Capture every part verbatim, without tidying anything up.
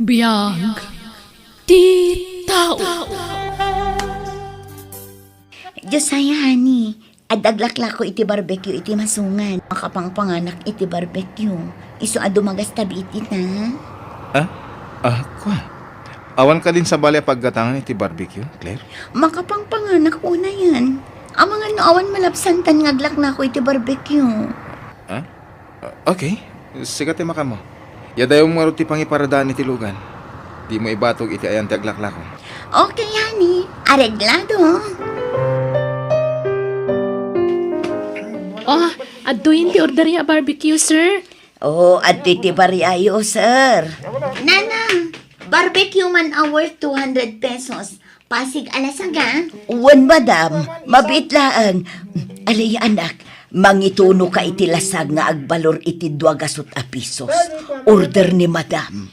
Biag ti tao. Josiah, honey, adda aglaklako iti barbecue iti masungan. Makapangpanganak iti barbecue. Isu a dumagas ta biit ita. Ah? Ah, kua. Awan kadin sabali a paggatangan iti barbecue, Claire? Makapangpanganak unayen. Amangan no awan malabsantan nga aglaklako iti barbecue. Ah? Ah, okay. Sika ti makaammo. Yadayom ngarud ti pangiparadaan iti lugan. Dimo ibatog iti ayan ti aglaklako. Okay, honey. Areglado. Oh, adtoyen ti order ya barbecue, sir. Oh, adtoy ti bariayo, sir. Nanang, barbecue man a worth two hundred pesos. Pasig a lasaga? Wen, madam. Mabiit laeng. Alay, anak, mangitunoka iti lasag nga agbalor iti dua gasut a pisos. Order ni madam.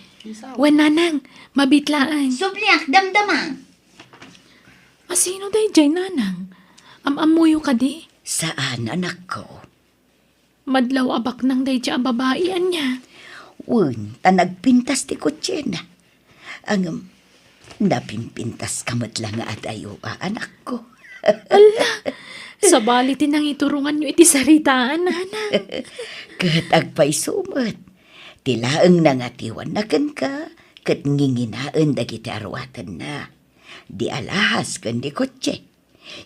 Wen, nanang, mabiit laeng. Subliak, damdama. Asino daydiay, nanang? Am-ammoyo kadi? Saan, anakko. Madlaw a baknang daydiay a babai, ania? Wen, ta nagpintas ti kotsena. Ngem, napimpintaska met la nga adayo a, anakko. Ala, sabali ti nangituronganyo iti saritaan, nanang. Ket agpayso met. Ti laeng nangatiwanna kenka, ket nginginaen dagiti aruatenna. Di alahas ken di kotse.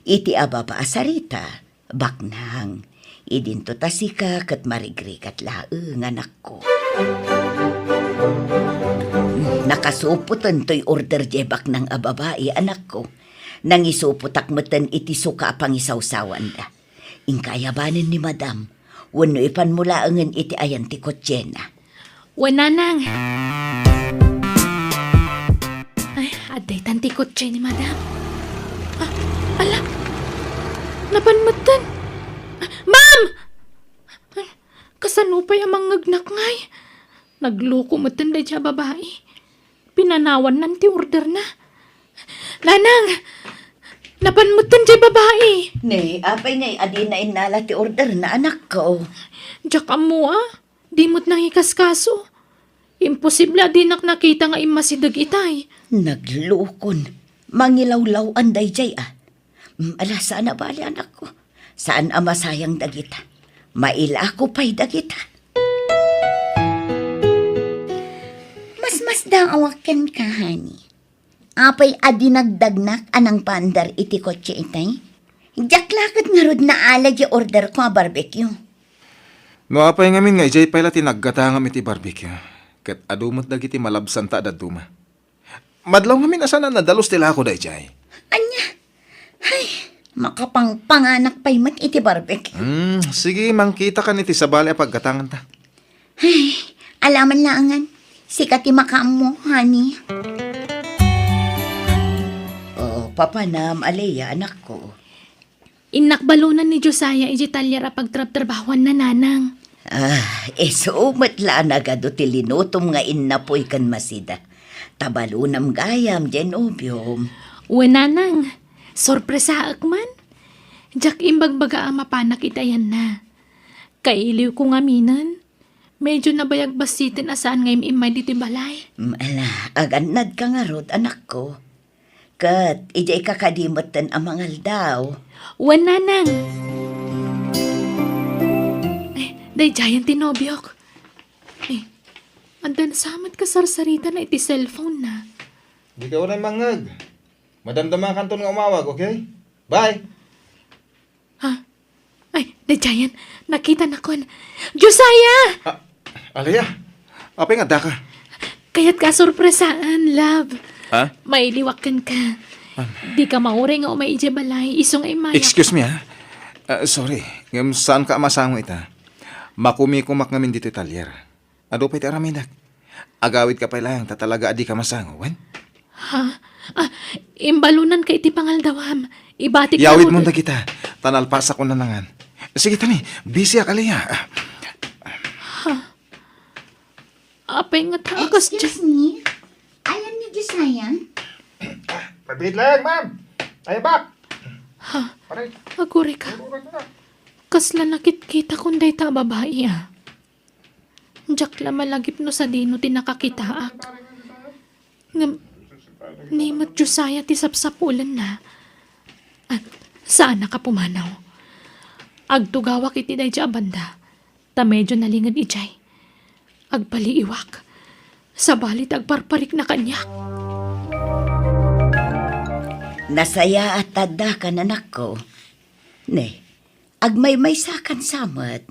Iti ababa a sarita, baknang. Idinto ta sika ket marigrigat laeng, anakko. Nakasupoten toy order diay baknang a babai, anakko. Nangisupotak meten iti suka a pangisawsawanda. Inka ayabanen ni madam, wenno ipanmo laengen iti ayan ti kotsena. Wen, nanang. Ay, adda itan ti kotse ni madam. Ah, ala. Napan metten. Ah, ma'am! Ay, kasano pay a mangngegnak ngay? Nagloko metten daydiay a babai. Pinanawannan ti orderna. Nanang! Napan metten diay babai. Ne, apay ngay a dina innala ti orderna, anakko? Diak ammo a. Di met nangikaskaso. Imposible a dinak nakita nga immasideg itay. Naglukon. Mangilawlaw-an daydiay a. Mm, ala, saan a bali, anakko. Saan a masayang dagita. Mailako pay dagita. Masmasdaawak kenka, honey. Apay a dinagdagnak a nangpaandar iti kotse itay? Diak la ket ngarud naala diay orderko a barbecue. No apay ngamin nga idiay pay la ti naggatangam iti barbecue, ket adu met dagiti malabsanta a dadduma. Madlaw ngamin a saan a nadalus ti lako daydiay. Ania? Ay, makapangpanganak pay met iti barbecue. Hmm, sige, mangkitakan iti sabali a paggatanganta. Ay, alaman laengen. Sika ti makaammo, honey. O, papanam, Alea, anakko. Innak balonan ni Josiah idiay talyer a pagtrabtrabahuanna, nanang. Ah, isu met la a nagadu ti linutom nga innapoy ken masida. Ta balonam gayam diay nobiom. Wen, nanang, sorpresaek man. Diak imbagbaga a mapanak iti ayanna. Kailiwko ngaminen. Medyo nabayag bassiten a saan nga im-immay ditoy balay. Mm, ala, agannadka ngarud, anakko. Ket idiayka kadi metten a mangaldaw. Wen, nanang. Eh, daydiayen ti nobiok. Eh, adda sa met kasarsaritana iti cellphone na. Dika uray mangngeg. Madamdamakanton nga umawag, okay? Bye! Ha? Ay, daydiayen, nakitanakon. Josiah! Ah, Alea, apay nga addaka? Kayatka a sorpresaan, love. Ha? Mailiwak kenka. An? Dika mauray nga umay idiay balay, isu nga immayak. Excuse me, ha? Ah, sorry, ngem saanka a masango ita. Makumikumak ngamin ditoy talyer. Adu pay ti aramidek. Agawidka pay laeng ta talaga a dika masango, wen? Ha? Ah, imbalonanka iti pangaldawam. Ibatik Yawidmon dagita, ta nalpasakon nanangan. Sige, tani, busyak, Alea. Ha? Apay nga takas Excuse me? Ayan ni Josiah? Mabiit laeng, ma'am. Ay, bak. Ha? Aray. Agurika. Agurika na. Kasla nakitkitakon dayta a babai, a. Diak la malagip no sadino ti nakakitaak. Ngem, ni met Josiah ti sapsapulenna. Ah, saannak a pumanaw. Agtugawak iti daydi a banda, ta medio nalinged idiay. Agpaliiwak. Sabali ti agparparikna kaniak. Nasayaat ta adda kan, anakko. Ne, agmaymaysakan sa met.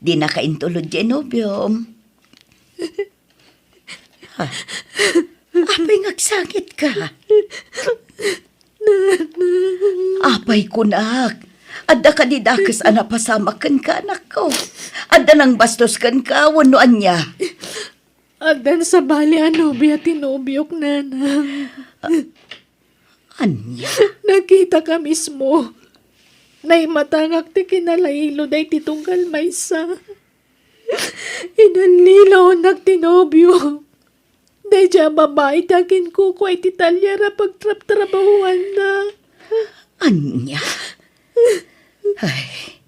Dinaka intulod ti nobiom. Ha? Apay nga agsangitka? Apay kunak? Adda kadi dakes a napasamak kenka, anakko? Adda nangbastos kenka wenno ania? Addan sabali a nobia ti nobiok, nanang. Ania? Nakitaka mismo. Naimatangak ti kinalailo daydi tunggal maysa. Inallilaonnak ti nobio. Daydi a babai ti aginkukua iti talyer a pagtrabtrabahuanna. Ania? Ay,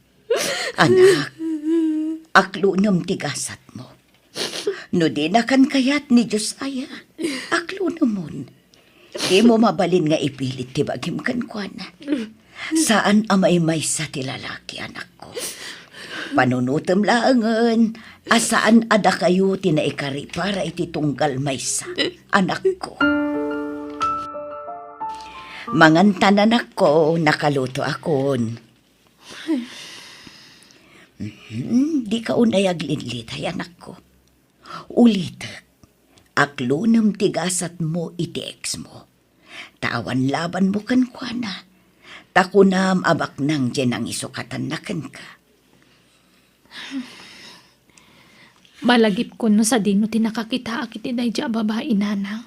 anak, aklunem ti gasatmo. No dinakan kayat ni Josiah, aklunemon. Dimo mabalin nga ipilit ti bagim kenkuana. Saan a maymaysa ti lalaki, anakko. Panunotem laengen a saan a dakayo ti naikari para iti tunggal maysa, anakko. Mangantan, anakko, nakalutoakon. Mhm, dika unay aglilitay, anakko. Ulitek, aklunem ti gasatmo iti ex mo. Ta awan labanmo kenkuana. Ta kunam a baknang diay nangisukatanna kenka. Malagipkon no sadino ti nakakitaak iti daydi a babai, nanang.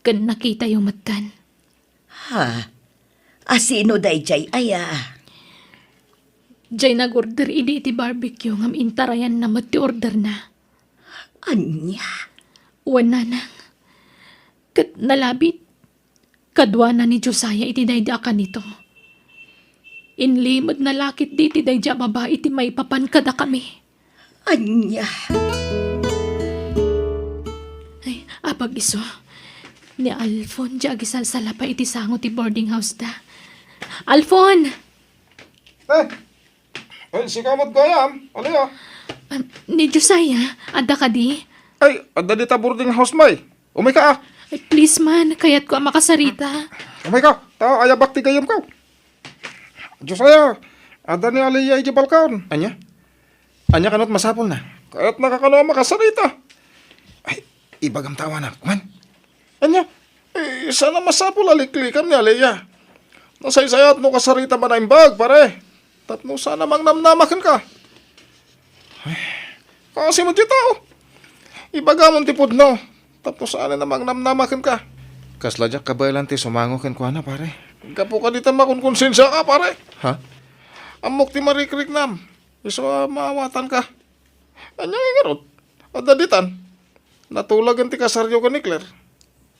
Ken nakitayo metten. Ha? A sino daydiay aya? Diay nag-order idi iti barbecue ngem intarayanna met ti orderna. Ania? Wen, nanang. Ket nalabit, kaduana ni Josiah iti daydi a kanito. Inlimedna la ketdi iti daydi a babai ti maipapan kadakami. Ania? Ay, apag isu. Ni Alfon, diay agisalsalapa iti sango ti boarding house da. Alfon! Eh, eh, sika met gayam, Alea? Ah, ni Josiah, adda kadi? Ay, adda dita boarding house, may. Umayka, ah. Ay, please man, kayatko a makasarita. Umayka, ta ayabak ti gayyemko. Josiah, adda ni Alea idiay balkon. Ania? Ania kano ti masapulna? Kayatnaka kano a makasarita. Ay, ibagam ta awanak, man. Ania? Eh, saan a masapul a liklikam ni Alea. Nasaysayat no kasarita man a imbag, pare. Tapno saan a mangnamnama kenka. Ay, kasi mo ti tao. Ibagamon ti pudno. Tapno saan a mangnamnama kenka. Kasla diak kabaelan ti sumango kenkuana, pare. Gapu kadi ta makunkonsensiaka, pare. Ha? Ammok ti marikriknam. Isu a maawatanka. Ania ngarud? Adda ditan. Natulagen ti kasaryo ken ni Claire.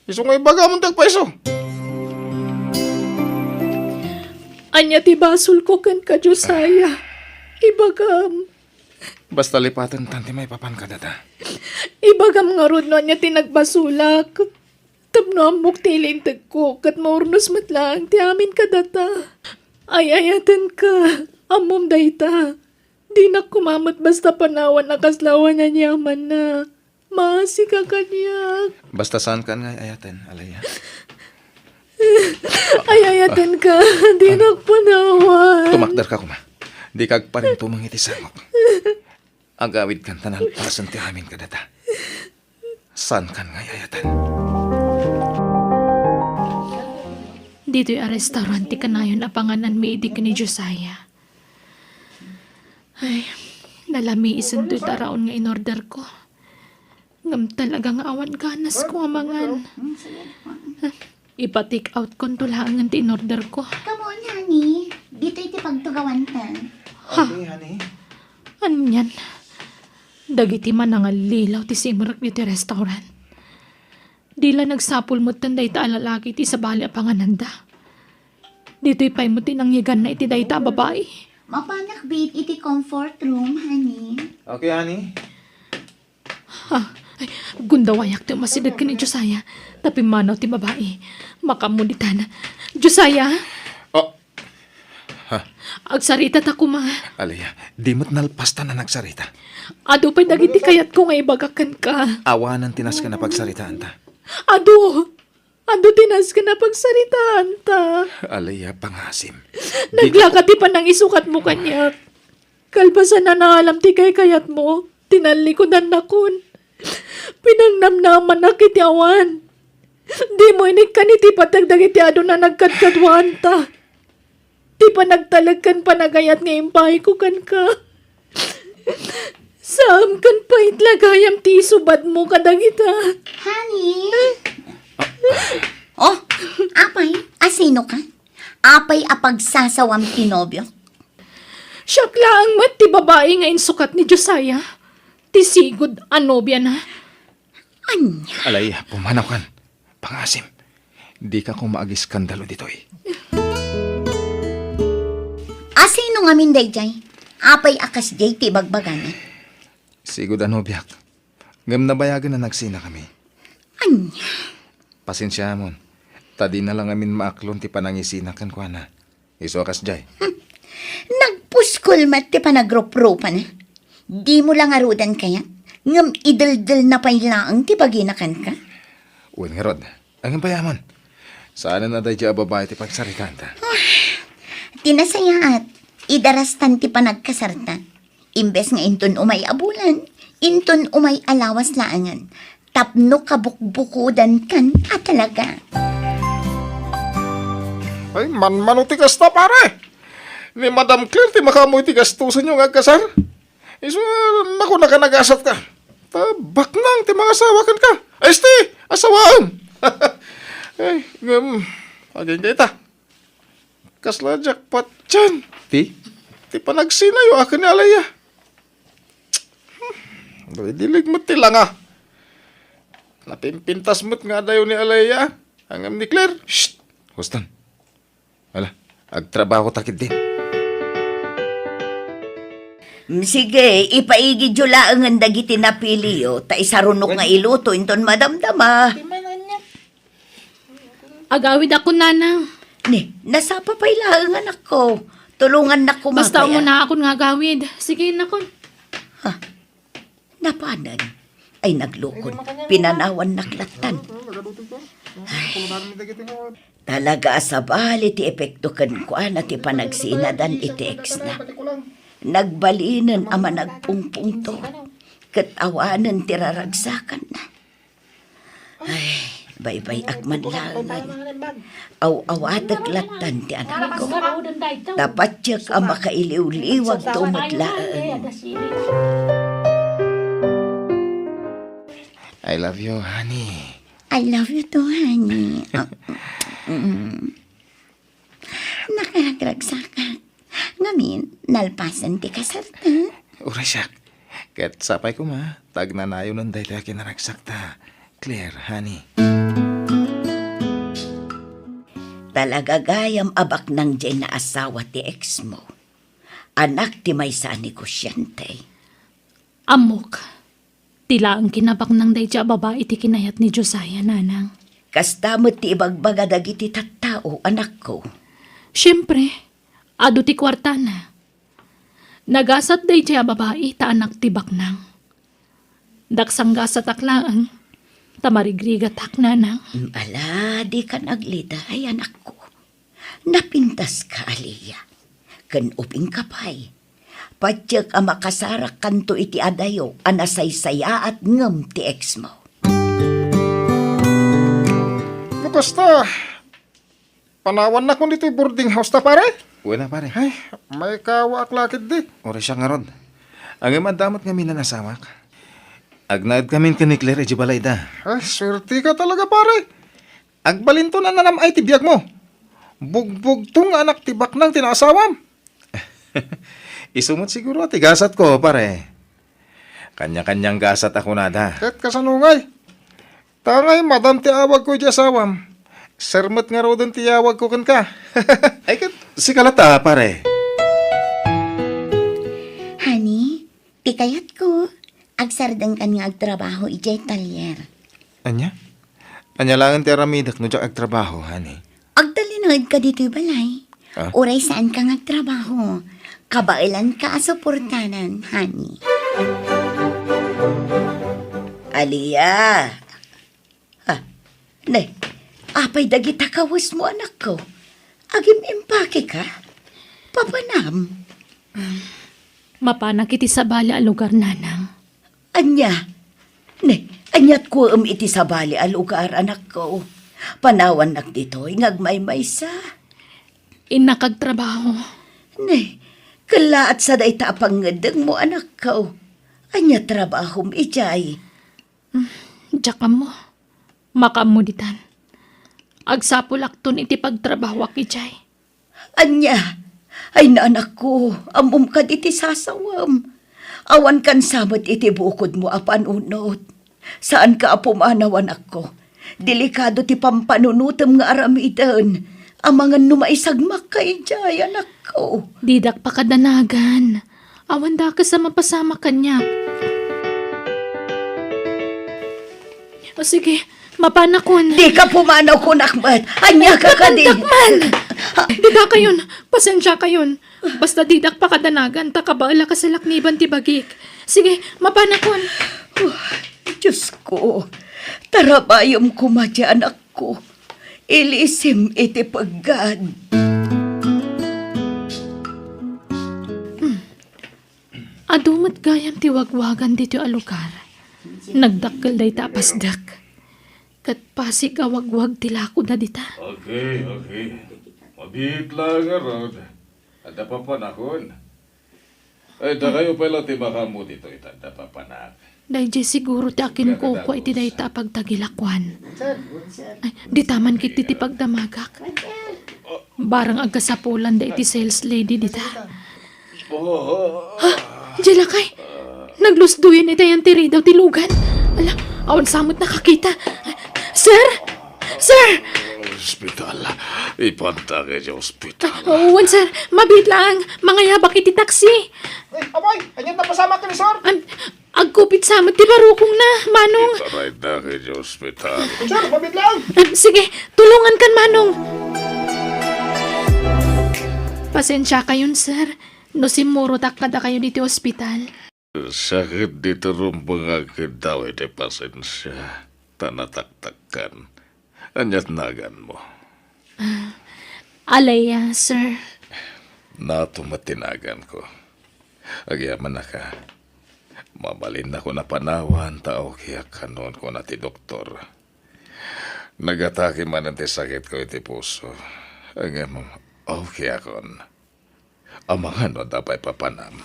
Isu nga ibagamon ti agpaiso. Ania ti basolko kenka, Josiah? Ibagam. Basta lipatentan ti maipapan kadata. Ibagam ngarud no ania ti nagbasolak. Tapno ammok ti ilintegko, ket maurnos met laeng ti amin kadata. Ay-ayatenka, ammom dayta. Dinak koma met basta panawan a kasla awan aniamanna. Maasika kaniak. Basta saankan nga ay-ayaten, Alea. Ay-ayatenka, dinak panawan. Tumakderka koma. Dika agparintumeng iti sangok. Agawidkan ta nalpasen ti amin kadata. Saankan nga ay-ayaten. Ditoy a restaurant ti kanayon a pangananmi idi ken ni Josiah. Ay, nalamiisen toy taraon nga inorderko. Ngem talaga nga awan ganasko a mangan. Ipa-take out konto laengen ti inorderko. Come on, honey. Ditoy ti pagtugawanta. Ha? Okay, honey. Anian? Dagiti manangallilaw ti simrek ditoy restaurant. Di la nagsapul metten dayta a lalaki ti sabali a pangananda. Ditoy pay met ti nangyiganna iti dayta a babai. Mapanak, babe, iti comfort room, honey. Okay, honey. Ha? Gundawayak ti umasideg ken ni Josiah, ta pimmanaw ti babai. Makaammo ditan. Josiah? Oh. Ha? Agsarita ta koma. Alea, di met nalpasta a nagsarita. Adu pay dagiti kayatko nga ibaga kenka. Awanen ti nasken a pagsaritaanta. Adu! Adu ti nasken a pagsaritaanta. Alea, pangasim. Naglaka ti panangisukatmo kaniak. Kalpasan a naalam ti kaykayatmo, tinallikudannakon. Pinangnamnamanak iti awan. Dimo inikkan iti pateg dagiti adu a nagkadkaduaanta. Ti panagtalek ken panagayat nga impaayko kenka. Saan ken pay la gayam ti isubadmo kadagita. Honey? Oh, apay, asino ka? Apay a pagsasawam ti nobio? Siak laeng met ti babai nga insukat ni Josiah, ti sigud a nobiana. Ania? Alay, pumanaw kan. Pangasim. Dika koma agiskandalo ditoy. Asino ngamin daydiay? Apay a kasdiay ti ibagbagana? Sigud a nobiak. Ngem nabayagen a nagsinakami. Ania? Pasensiamon. Ta dina la ngamin maaklon ti panangisinak kenkuana. Isu a kasdiay. Hmm. Nagpuskol met ti panagruprupana. Dimo la ngaruden kayat, ngem ideldelna pay laeng ti bagina kenka? Wen ngarud, ngem pay amon. Saanen a daydiay a babai ti pagsaritaanta. Ah, ti nasayaat, idarastan ti panagkasarta. Imbes nga inton umay a bulan, inton umay a lawas laengen. Tapno kabukbukodankan a talaga. Ay, manmano ti kasta, pare. Ni Madam Claire ti makaammo iti gastosenyo nga agkasar. Isu, nakunak a nagasatka. Ta baknang ti mangasawa kenka. Ay, esti, asawaem. Ay, ngem, agingga ita. Kasla jackpot diay. Ti? Ti panagsinayo a ken ni Alea. Hmm, dilig met ti langa. Napimpintas met nga adayo ni Alea. Ngem ni Claire. Shh! Huston. Ala, agtrabaho ta ketdin. Mm, sige, ipaigidyo laengen dagiti napiliyo, ta isarunok nga iluto inton madamdama. Agawidakon, nanang. Ni, nasapa pay laeng, anakko. Tulongannak koma. Basta kaya umunakon nga agawid. Sige, nakon. Ha? Napanen? Ay, naglukon. Pinanawannak lattan. Ay, talaga a sabali ti epekto kenkuana ti panagsinadan iti ex-na. Nagbalinen a managpungpungto, ket awanen ti raragsakanna. Ay, baybay-ak man laengen. Aw-awatek lattan ti anakko. Ta patiek a makailiwliwagto met laeng. I love you, honey. I love you too, honey. Ah, mm. Nakaragragsakak. Ngamin, nalpasen ti kasarta. Uray siak. Ket sapay koma, ta agnanayonen daytoy a kinaragsakta. Claire, honey. Talaga gayam a baknang diay naasawa ti ex mo. Anak ti maysa a negosyante. Ammok. Ti laeng kinabaknang daydiay a babai ti kinayat ni Josiah, nanang. Kasta met ti ibagbaga dagiti tattao, anakko. Siempre, adu ti kuartana. Nagasat daydiay a babai ta anak ti baknang. Daksanggasatak laeng, ta marigrigatak, nanang. Mm, ala, dikan agliday, anakko. Napintaska, Alea, ken ubingka pay. Patiek a makasarakkanto iti adayo a nasaysayaat ngem ti ex mo. No kasta, panawannakon ditoy boarding house ta, pare? Wen a, pare. Ay, maikawaak la ketdi. Uray siak ngarud. Ngem adda met ngamin a naasawak. Agnaedkamin ken ni Claire idiay balayda. Ay, suerteka talaga, pare. Agbalinto a nanam-ay ti biagmo. Bugbugto nga anak ti baknang ti naasawam. Isu met siguro ti gasatko, pare. Kanya-kanyang gasat a kunada. Ket kasano ngay? Ta ngay, madam ti awagko idiay asawam. Sir met ngaruden ti awagko kenka. Ay, ket sika latta, pare. Honey, ti kayatko, Agsardengkan nga agtrabaho idiay talyer. Ania? Ania laeng ti aramidek no diak agtrabaho, honey? Agtalinaedka ditoy balay. Ah? Uray saanka nga agtrabaho. Kabaelanka a suportanan, honey. Alia! Ah, ne, apay dagita kawesmo, anakko? Agim-impakeka? Papanam? Mapanak iti sabali a lugar, nanang. Ania? Ne, aniat kuem iti sabali a lugar, anakko? Panawannak ditoy nga agmaymaysa. Innak agtrabaho. Ne, kellaat sa dayta a pangngeddengmo, anakko. Ania trabahom idiay? Hmm, diak ammo. Makaammo ditan. Agsapulakton iti pagtrabahoak idiay. Ania? Ay, anakko, ammom kadi ti sasawem. Awankan sa met iti bukodmo a panunot. Saanka a pumanaw, anakko. Delikado ti pampanunotem nga aramiden. Amangan no maisagmakka idiay, anakko. Didak pakadanagan. Awan dakes a mapasamak kaniak. O sige, mapanakon. Dika pumanaw kunak met. Ania ka kadi? Mapandak man! Didakayon, pasensiakayon. Basta didak pakadanagan, ta kabaelak a salakniban ti bagik. Sige, mapanakon. Dios ko, tarabayem koma ti anakko. Ilisim iti peggad. Hmm. Adu met gayam ti wagwagan ditoy a lugar. Nagdakkel dayta a pasdek. Ket pasig a wagwag ti lakoda dita. Okay, okay. Mabiit laeng ngarud. Adda papanakon. Ay, dakayo pay la ti makaammo ditoy, ta adda papanak. Daydiay siguro ti akinkukua iti dayta a pagtagilakuan. Ay, dita man ketdi ti pagdamagak. Barang agkasapulan da iti sales lady dita. Ha? Diay lakay? Naglusdoyen iti ayan ti ridaw ti lugan. Ala, awan sa met nakakita. Sir? Sir! Ospital. Ipantak iti ospital. Wen, sir. Mabiit laeng. Mangayabak iti taksi. Ay, apay, anian napasamak ken ni sir? Am, agkupit sa met ti barukongna, Manong. Itarayda iti ospital. Sir, mabiit laeng. Am, sige, tulongankan, Manong. Pasensiakayon, sir, no simmurotak kadakayo ditoy ospital. Sakit ditoy rumbeng nga agkiddaw iti pasensia, ta nataktakkan. Aniat naganmo? Ah, Alea, sir. Nato met ti naganko. Agyamanak a, mabalinnakon a panawan ta okay ak kanon, kuna ti doktor. Nagatake manen ti sakitko iti puso. Ngem okay akon. Amangan no adda pay papanam.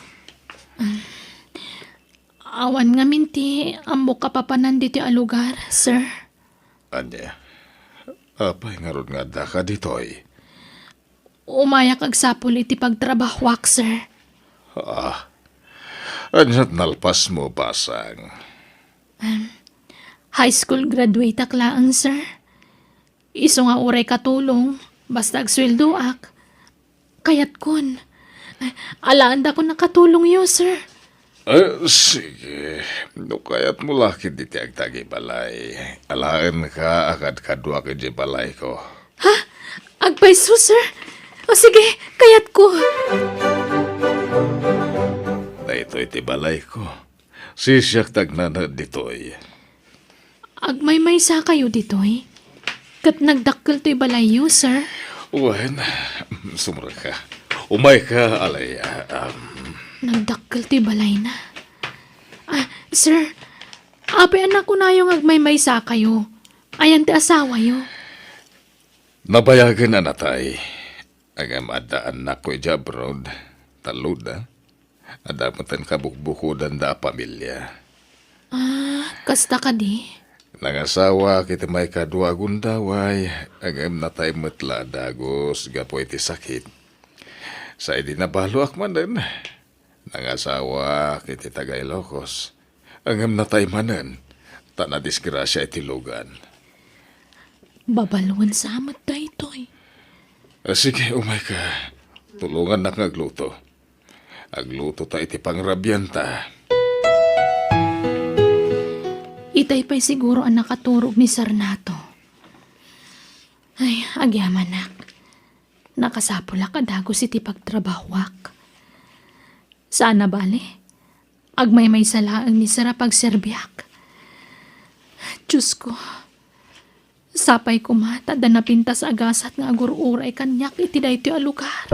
Awan ngamin ti ammok a papanan ditoy a lugar, sir. Ania? Apay ngarud nga addaka ditoy? Umayak agsapul iti pagtrabahoak, sir. Ah, aniat nalpasmo, basang? Em, high school graduate ak laeng, sir. Isu nga uray katulong, basta agsueldoak. Kayatkon. Alaendakon a katulongyo, sir. Eh, sige. No kayatmo la ketdi ti agtagibalay, alaenka a kadkaduak idiay balayko. Ha? Agpayso, sir? O sige, kayatko. Daytoy ti balayko. Sisiak ta agnanaed ditoy. Agmaymaysa kayo ditoy? Ket nagdakkel toy balayyo, sir? Wen, sumrek ka. Umay ka, Alea. Um, Nagdakkel toy balayna. Ah, sir, apay a nakunayo nga agmaymaysa kayo? Ayan ti asawayo? Nabayagen a natay. Ngem adda annakko idiay abroad. Talloda. Adda metten kabukbukodanda a pamilia. Ah, kasta kadi? Nangasawaak iti maikadua a gundaway, ngem natay met la a dagus gapu iti sakit. Sa idi nabaloak manen, nangasawaak iti taga-Ilocos, ngem natay manen, ta nadisgrasia iti lugan. Babaluen sa met daytoy. Ah, sige, umay ka. Tulongannak nga agluto. Agluto ta iti pangrabianta. Tay pay siguro a nakaturog ni Sarnato. Ay, agyamanak. Nakasapulak a dagus iti pagtrabahoak. Saan a bale, agmaymaysa laeng ni Sir a pagserbiak. Diosko, sapay koma ta adda napintas a gasat nga agur-uray kaniak iti daytoy a lugar.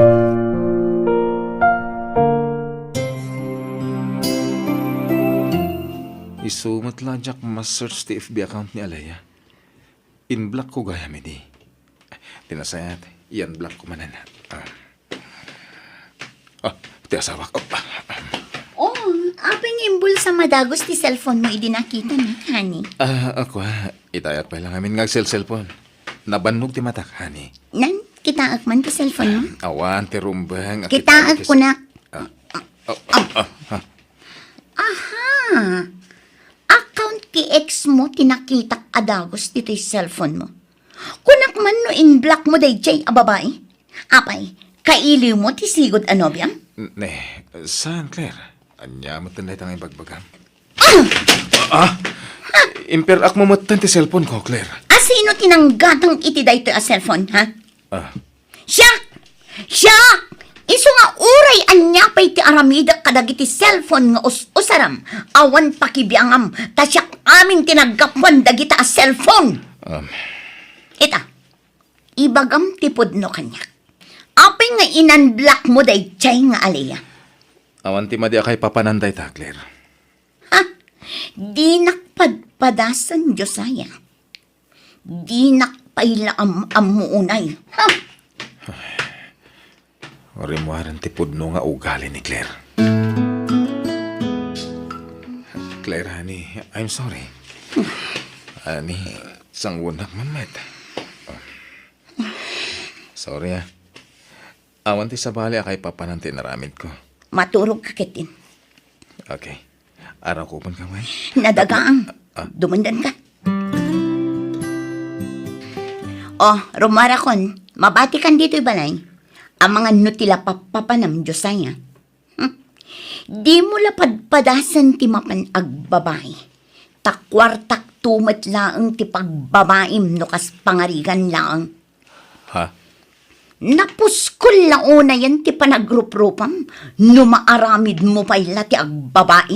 Isu met la diak ma-search ti F B account ni Alea. In-block ko gayam idi. Ti nasayaat, i-unblock ko manen. Ah. Ah, ti asawak. Oh, ah, ah. Oh, apay nga imbulsam a dagus ti cellphone mo idi nakitam, honey? Ah, ako, ah. Itayak pay lang amin nga agselselpon. Nabannog ti matak, honey. Nan, kitaek man ti cellphone mo? Awan, ti rumbeng. Kitaek, kunak. Ah, oh, ah, ah, ah. Aha! Account ti ex mo ti nakitak a dagus ditoy cellphone mo. Kunak man no in-block mo daydiay a babai. Apay, kailiw mo ti sigud a nobiam? N-, ne, saan, Claire? Ania met dayta nga ibagbagam? Ah! Ah! Imper-ak mo metten ti cellphone ko, Claire. A sino ti nanggatang iti daytoy a cellphone, ha? Ah. Siak! Siak! Isu nga uray ania pay ti aramidek kadagiti cellphone nga us-usaram, awan pakibiangam, ta siak amin ti naggapuan dagita a cellphone. Um. Ita, ibagam ti pudno kaniak. Apay nga in-unblock mo daydiay nga Alea? Awan ti madi a kaipapanan dayta, Claire. Ha? Dinak padpadasen, Josiah. Dinak pay la am-ammo unay. Ha? Rimmuaren ti pudno nga ugali ni Claire. Claire, honey, I'm sorry. Honey, sangunak man met. Sorry, ah. Awan ti sabali a kaipapanan ti inaramidko. Maturogka ketdin. Okay. Arakupenka man. Nadagaang. Ah. Dumandanka. Oh, rumarakon, mabatikan ditoy balay. Amangan no ti la pappapanam, Josiah. Hmm. Dimo la padpadasen ti mapan agbabai. Ta kuartak to met laeng ti pagbabaim no kas pangarigan laeng. Ha? Napuskol la unayen ti panagruprupam no maaramidmo pay la ti agbabai,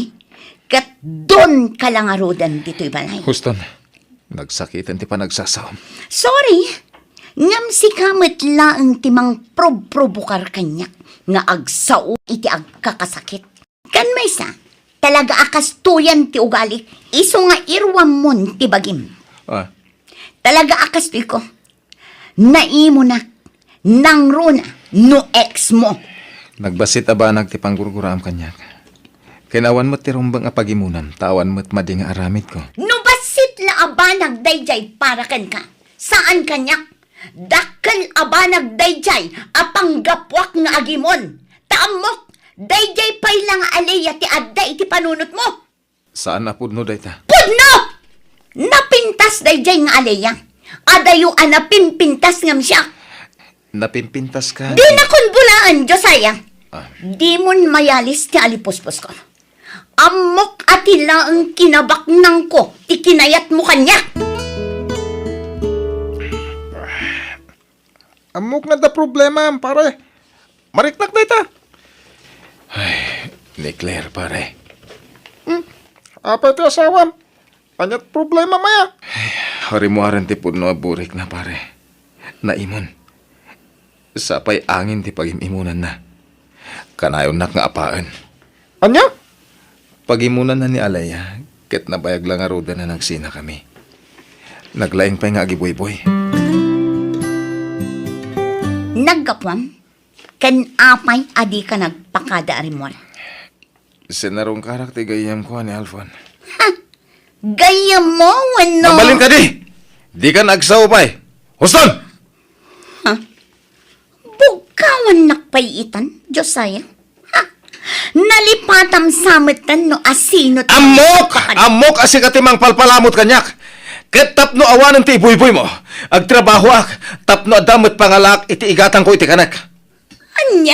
ket donka la ngaruden ditoy balay. Houston, nagsakiten ti panagsasaom. Sorry, ngem sika met laeng ti mangprobprobokar kaniak nga agsao iti agkakasakit. Ken maysa, talaga a kastoyan ti ugali, isu nga iruammon ti bagim. Ah. Talaga a kastoyko. Naimunak, nangruna, no ex mo. Nagbassit a banag ti panggurguraam kaniak. Ken awan met ti rumbeng a pagimonam, ta awan met madi nga aramidko. No bassit la a banag daydiay para kenka, saan kaniak. Dakkel a banag daydiay a panggapuak nga agimon. Ta ammok, daydiay pay la nga Alea ti adda iti panunotmo. Saan a pudno dayta. Pudno! Napintas daydiay nga Alea. Adayo a napimpintas ngem siak. Napimpintas ka? Dinakon bulaen, Josiah. Ah. Dimon mayalis ti alipusposko. Ammok a ti laeng kinabaknangko ti kinayatmo kaniak. Ammok nga adda problema, pare. Mariknak dayta. Ay, ni Claire, pare. Hmm? Apay ti asawam? Aniat problema, maya? Ay, rimmuaren ti pudno a burikna, pare. Naimon. Sapay angin ti pagim-imonanna. Kanayonnak nga apaen. Ania? Pagimonanna ni Alea, ket nabayag la ngaruden a nagsinakami. Naglaing pay nga agibuyboy. Naggapuam? Ken apay a dika nagpakada a rimmuar? Sinarungkarak ti gayyemko, ni Alfon. Ha? Gayyemmo wenno? Mabalin kadi! Dika agsao pay! Houston! Ha? Bugkawannak pay itan, Josiah? Ha? Nalipatam sa metten no asino ti Ammok! Ammok a sika ti mangpalpalamut kaniak! Ket tapno awanen ti ibuyboymo, agtrabahoak tapno adda met pangalaak iti igatangko iti kanek. Ania?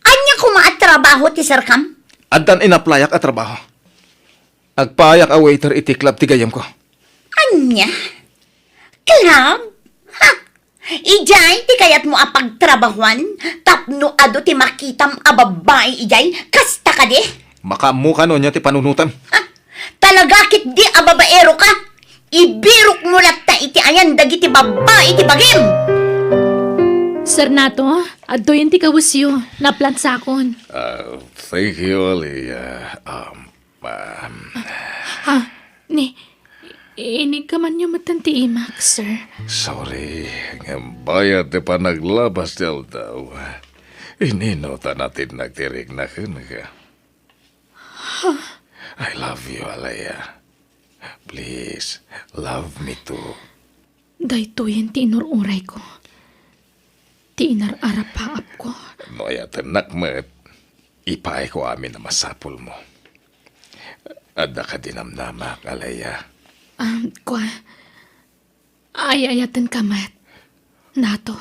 Ania koma a trabaho ti serkam? Addan inaplayak a trabaho. Agpaayak a waiter iti club ti gayyemko. Ania? Club? Ha! Idiay ti kayatmo a pagtrabahuan tapno adu ti makitam a babbai idiay? Kasta kadi? Makaammoka no ania ti panunotem. Ha? Talaga ketdi a babaero ka? Ibirokmo latta iti ayan dagiti babbai ti bagim! Sir Nato, adtoyen ti kawesyo. Naplansakon. Ah, thank you, Aliyah. Um, um, Ha? Ni, inigkamanyo metten ti imak, sir. Sorry, ngem bayat ti panaglabas ti aldaw. Inino ta natinnak ti rikna kenka? I love you, Aliyah. Please, love me too. Daytoyen ti inur-urayko. Ti inar-arapaapko. No ayatennak met, ipaayko amin a masapulmo. Adda kadi namnamak, Aliyah? Um, kua, ay-ayatenka met, Nato.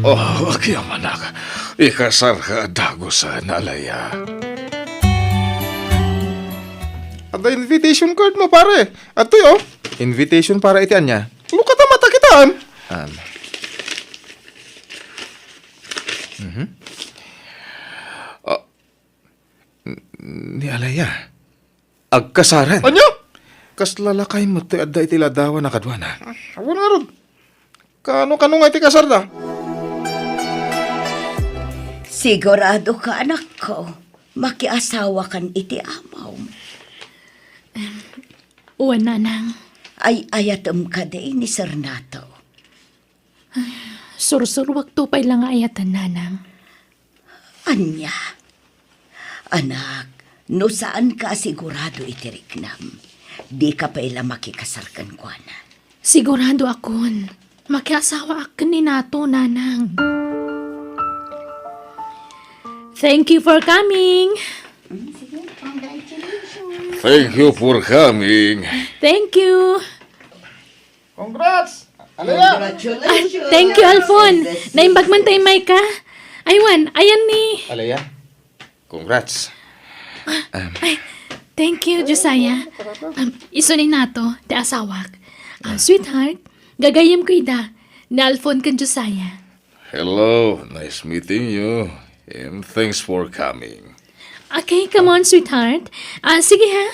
Oh, agyamanak. Ikasarka a dagusen, Aliyah. Adda invitation card mo, pare. Adtoy, oh. Invitation para iti ania? Lukata matakitan. Um. Mhm. Ah, n-, ni Aliyah. Agkasaren. Ania? Kasla lakay met ti adda iti ladawan a kaduana. Ah, awan ngarud. Kano, kano nga iti kasarda? Sigurado ka, anakko, makiasawakan iti amom. Wen, nanang. Ay-ayatem kadi ni Sir Nato? Sursuruakto pay la nga ayaten, nanang. Ania? Anak, no saanka a sigurado iti riknam, dika pay la makikasar kenkuana. Siguradoakon, makiasawaak ken ni Nato, nanang. Thank you for coming. Mm, sige, congratulations. Thank you for coming. Thank you. Congrats! Aliyah! Ah, thank you, Alfon. Naimbag man ta immay ka. Aywan, ayan ni Aliyah, congrats. Ah, um, ay, thank you, Josiah. Um, isu ni Nato, ti asawak. Ah, sweetheart, gagayyemko ida, ni Alfon ken Josiah. Hello, nice meeting you, and thanks for coming. Okay, come on, sweetheart. Ah, sige ha.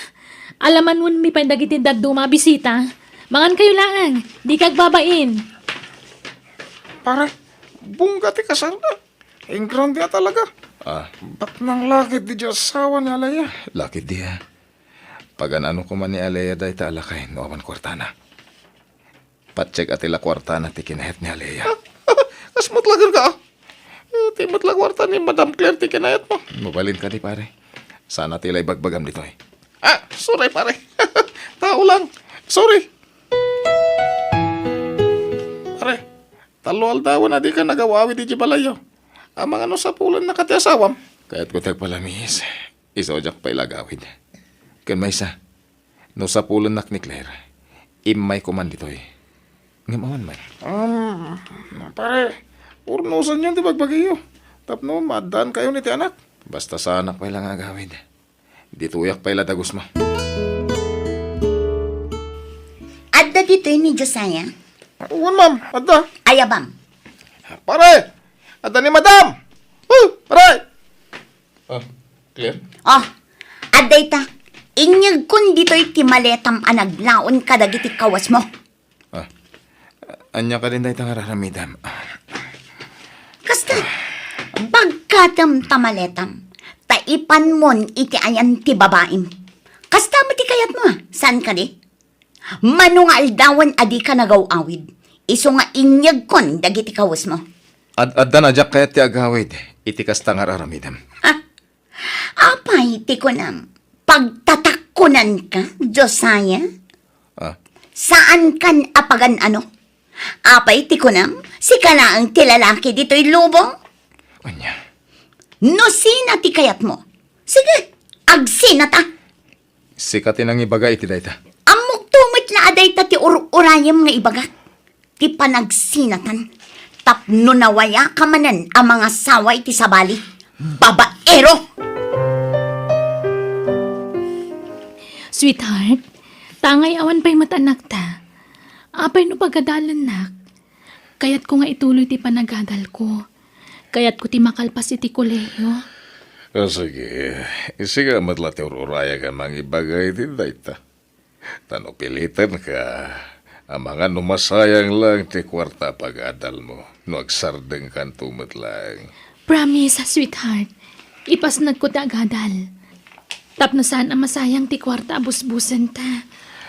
Alamanonmi pay dagiti dadduma a bisita. Mangankayo laeng, dika agbabain. Pare, bongga ti kasarda. Engrande a talaga. Ah. Baknang laketdi diay asawa ni Aliyah. Laketdi, ah. Pagan-ano koma ni Aliyah dayta a lakay no awan kuartana? Patsekka ti la kuartana ti kinayat ni Aliyah. Kas met la kenka, ah. Eh, ti met la kuarta ni Madam Claire ti kinayatmo. Mabalin kadi, pare. Sana ti la ibagbagam ditoy. Ah, sorry, pare. Tao lang. Sorry. Pare, tallo aldawen a dika nagaw-awid idiay balayyo. Amangan no sapulennaka ti asawam? Kayatko ti agpalamiis. Isu a diak pay la agawid. Ken maysa, no sapulennak ni Claire, immayko man ditoy. Ngem awan man. Um, pare, urnosenyon ti bagbagiyo tapno maaddaankayon iti anak. Basta saanak pay la nga agawid. Ditoyak pay la dagusmo. Adda ditoy ni Josiah? Wen, ma'am. Adda. Aya bam? Pare, adda ni Madam. Oh, pare. Ah, Claire? Oh, adda ita. Inyegkon ditoy ti maletam a naglaon kadagiti kawesmo. Ah, ania kadin dayta nga ar-aramidem? Kasta, bagkatem ta maletam, ta ipanmon iti ayan ti babaim. Kasta met ti kayatmo, a? Saan kadi? Mano nga aldawen a dika nagaw-awid, isu nga inyegkon dagiti kawesmo. Ad-, addan a diak kayat ti agawid iti kasta nga ar-aramidem. Ha? Apay ti kunam, pagtatakkunanka, Josiah? Ah. Saankan a pagan-ano? Apay ti kunam, sika laeng ti lalaki ditoy lubong? Ania? No sina ti kayatmo, sige, agsinata. Sika ti nangibaga iti dayta. Ammokto met la a dayta ti ur-urayem nga ibagak. Ti panagsinatan tapno nawayaka manen a mangasawa iti sabali. Babaero! Sweetheart, tangay awan pay met anakta. Apay no pagadalennak? Kayatko nga ituloy ti panagadalko. Kayatko ti makalpas iti kolehiyo. Ah, sige, isika met la ti ur-urayag a mangibaga iti dayta. Ta no pilitenka, amangan no masayang lang ti kuarta a pagadalmo, no agsardengkanto met laeng. Promise, sweetheart. Ipasnagko ti agadal. Tapno saan a masayang ti kuarta a busbusenta.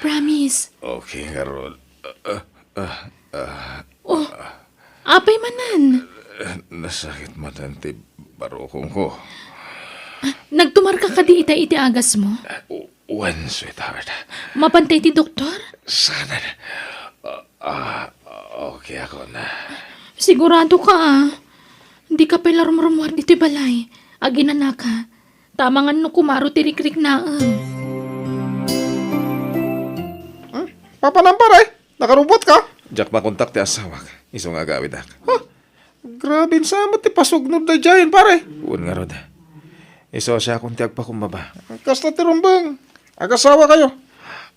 Promise. Okay, ngarud. Ah, ah, ah, ah. Oh, apay manen? Nasakit manen ti barukongko. Nagtumarka kadi itay iti agasmo? Wen, sweetheart. Mapantay ti doktor? Saan? Ah, ah, okay ako na. Sigurado ka, ah. Di ka pay la rumrumuar ditoy balay. Aginanaka. Ta amangan no kumaro ti rikriknaem. Hmm? Papanam, pare? Nakarubot ka? Diak makontak ti asawak. Isu nga agawidak. Ha? Grabe, saan met ti pasugnod daydiayen, pare? Wen ngarud. Isu a siakon ti agpakumbaba. Kasta ti rumbeng. Agasawa kayo.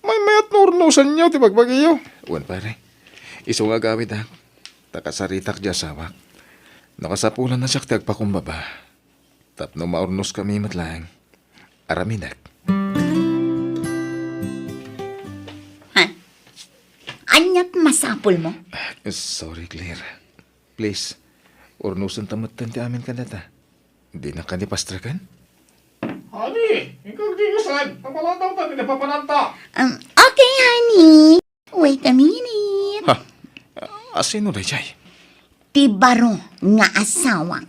Maymayat no urnosenyo ti bagbagiyo. Wen, pare. Isu nga agawidak. Ta kasaritak ti asawak. No kasapulan a siak ti agpakumbaba. Tapno maurnoskami met laeng. Aramidek. Ha? Ania ti masapulmo? Sorry, Claire. Please, urnosenta metten ti amin kadata. Dinak kadi pastreken? Honey, inka agdigasan. Napaladawtan ti napapananta. Um, okay, honey. Wait a minute. Ha? A sino daydiay? Ti baro nga asawa.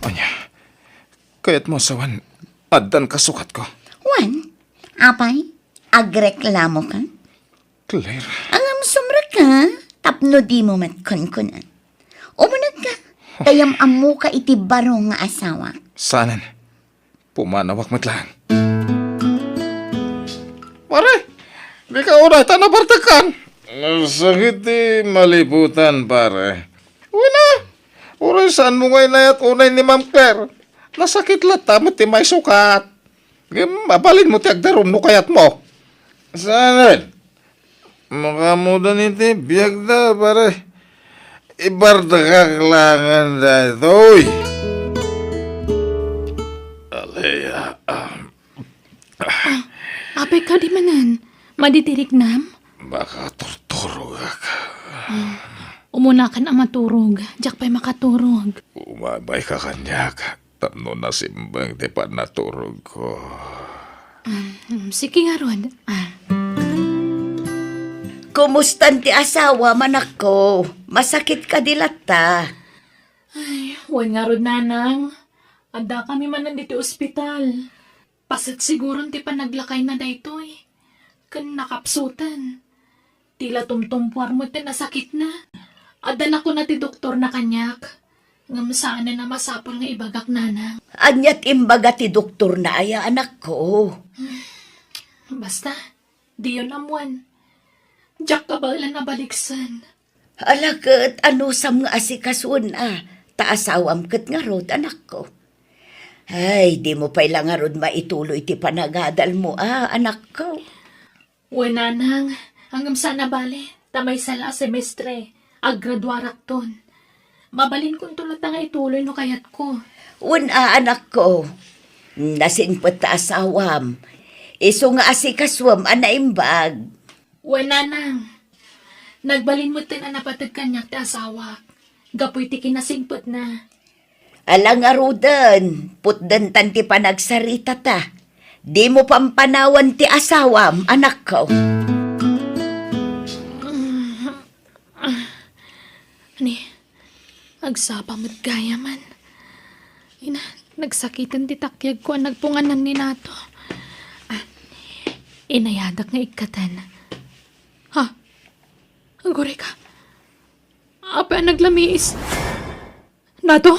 Ania? Kayatmo a sawen, addan kasukatko? Wen, apay, agreklamoka? Claire. Ngem sumrekka, tapno dimo met kunkunen. Umunegka, ta yam-ammoka iti baro nga asawa. Saanen? Pumanawak met laeng. Pare, dika unay ta nabartekkan. Nasakit ti maliputan, pare. Wen a, uray saanmo nga inayat unay ni Ma'am Claire. Nasakit latta met ti maisukat. Ngem mabalinmo ti agdarum no kayatmo. Saanen? Makaammoda iti biagda, pare. Ibartekak laengen daytoy. Alea, ah. Ah, apay kadi manen? Madi ti riknam? Makaturturogak. Ah, umunakan a maturog. Diak pay makaturog. Umayka kaniak. Tapno nasimbeng ti pannaturogko. Mm, sige ngarud. Ah. Kumustan ti asawam, anakko? Masakit kadi latta? Ay, wen ngarud, nanang. Addakami manen ditoy ospital. Paset siguron ti panaglakayna daytoy. Ken nakapsuten. Ti la tumtumpuar met ti nasakitna. Adda nakuna ti doktorna kaniak. Ngem saanen a masapul nga ibagak, nanang. Ania ti imbaga ti doktorna aya, anakko? Basta, diyon ammoen. Diak kabaelan a baliksen. Ala ket, anusam nga asikasuen a, ta asawam ket ngarud, anakko. Ay, dimo pay la ngarud maituloy ti panagadalmo a, anakko. Wen, nanang, ngem saan a bale, ta maysa la a semestre, aggraduarakton. Mabalinkonto latta nga ituloy no kayatko. Wen a, anakko. Nasingpet ta asawam. Isu nga asikasuem a naimbag. Wen, nanang. Nagbalin metten a napateg kaniak ti asawak, gapu iti kinasingpetna. Ala ngaruden, putdentan ti panagsaritata. Dimo pampanawan ti asawam, anakko. Ni, agsapa met gayamen. Ina, nagsakiten ti takyagko a nagpunganan ni Nato. Ah, inayadak nga ikkatan. Ha? Aguray ka. Apay a naglamiis? Nato?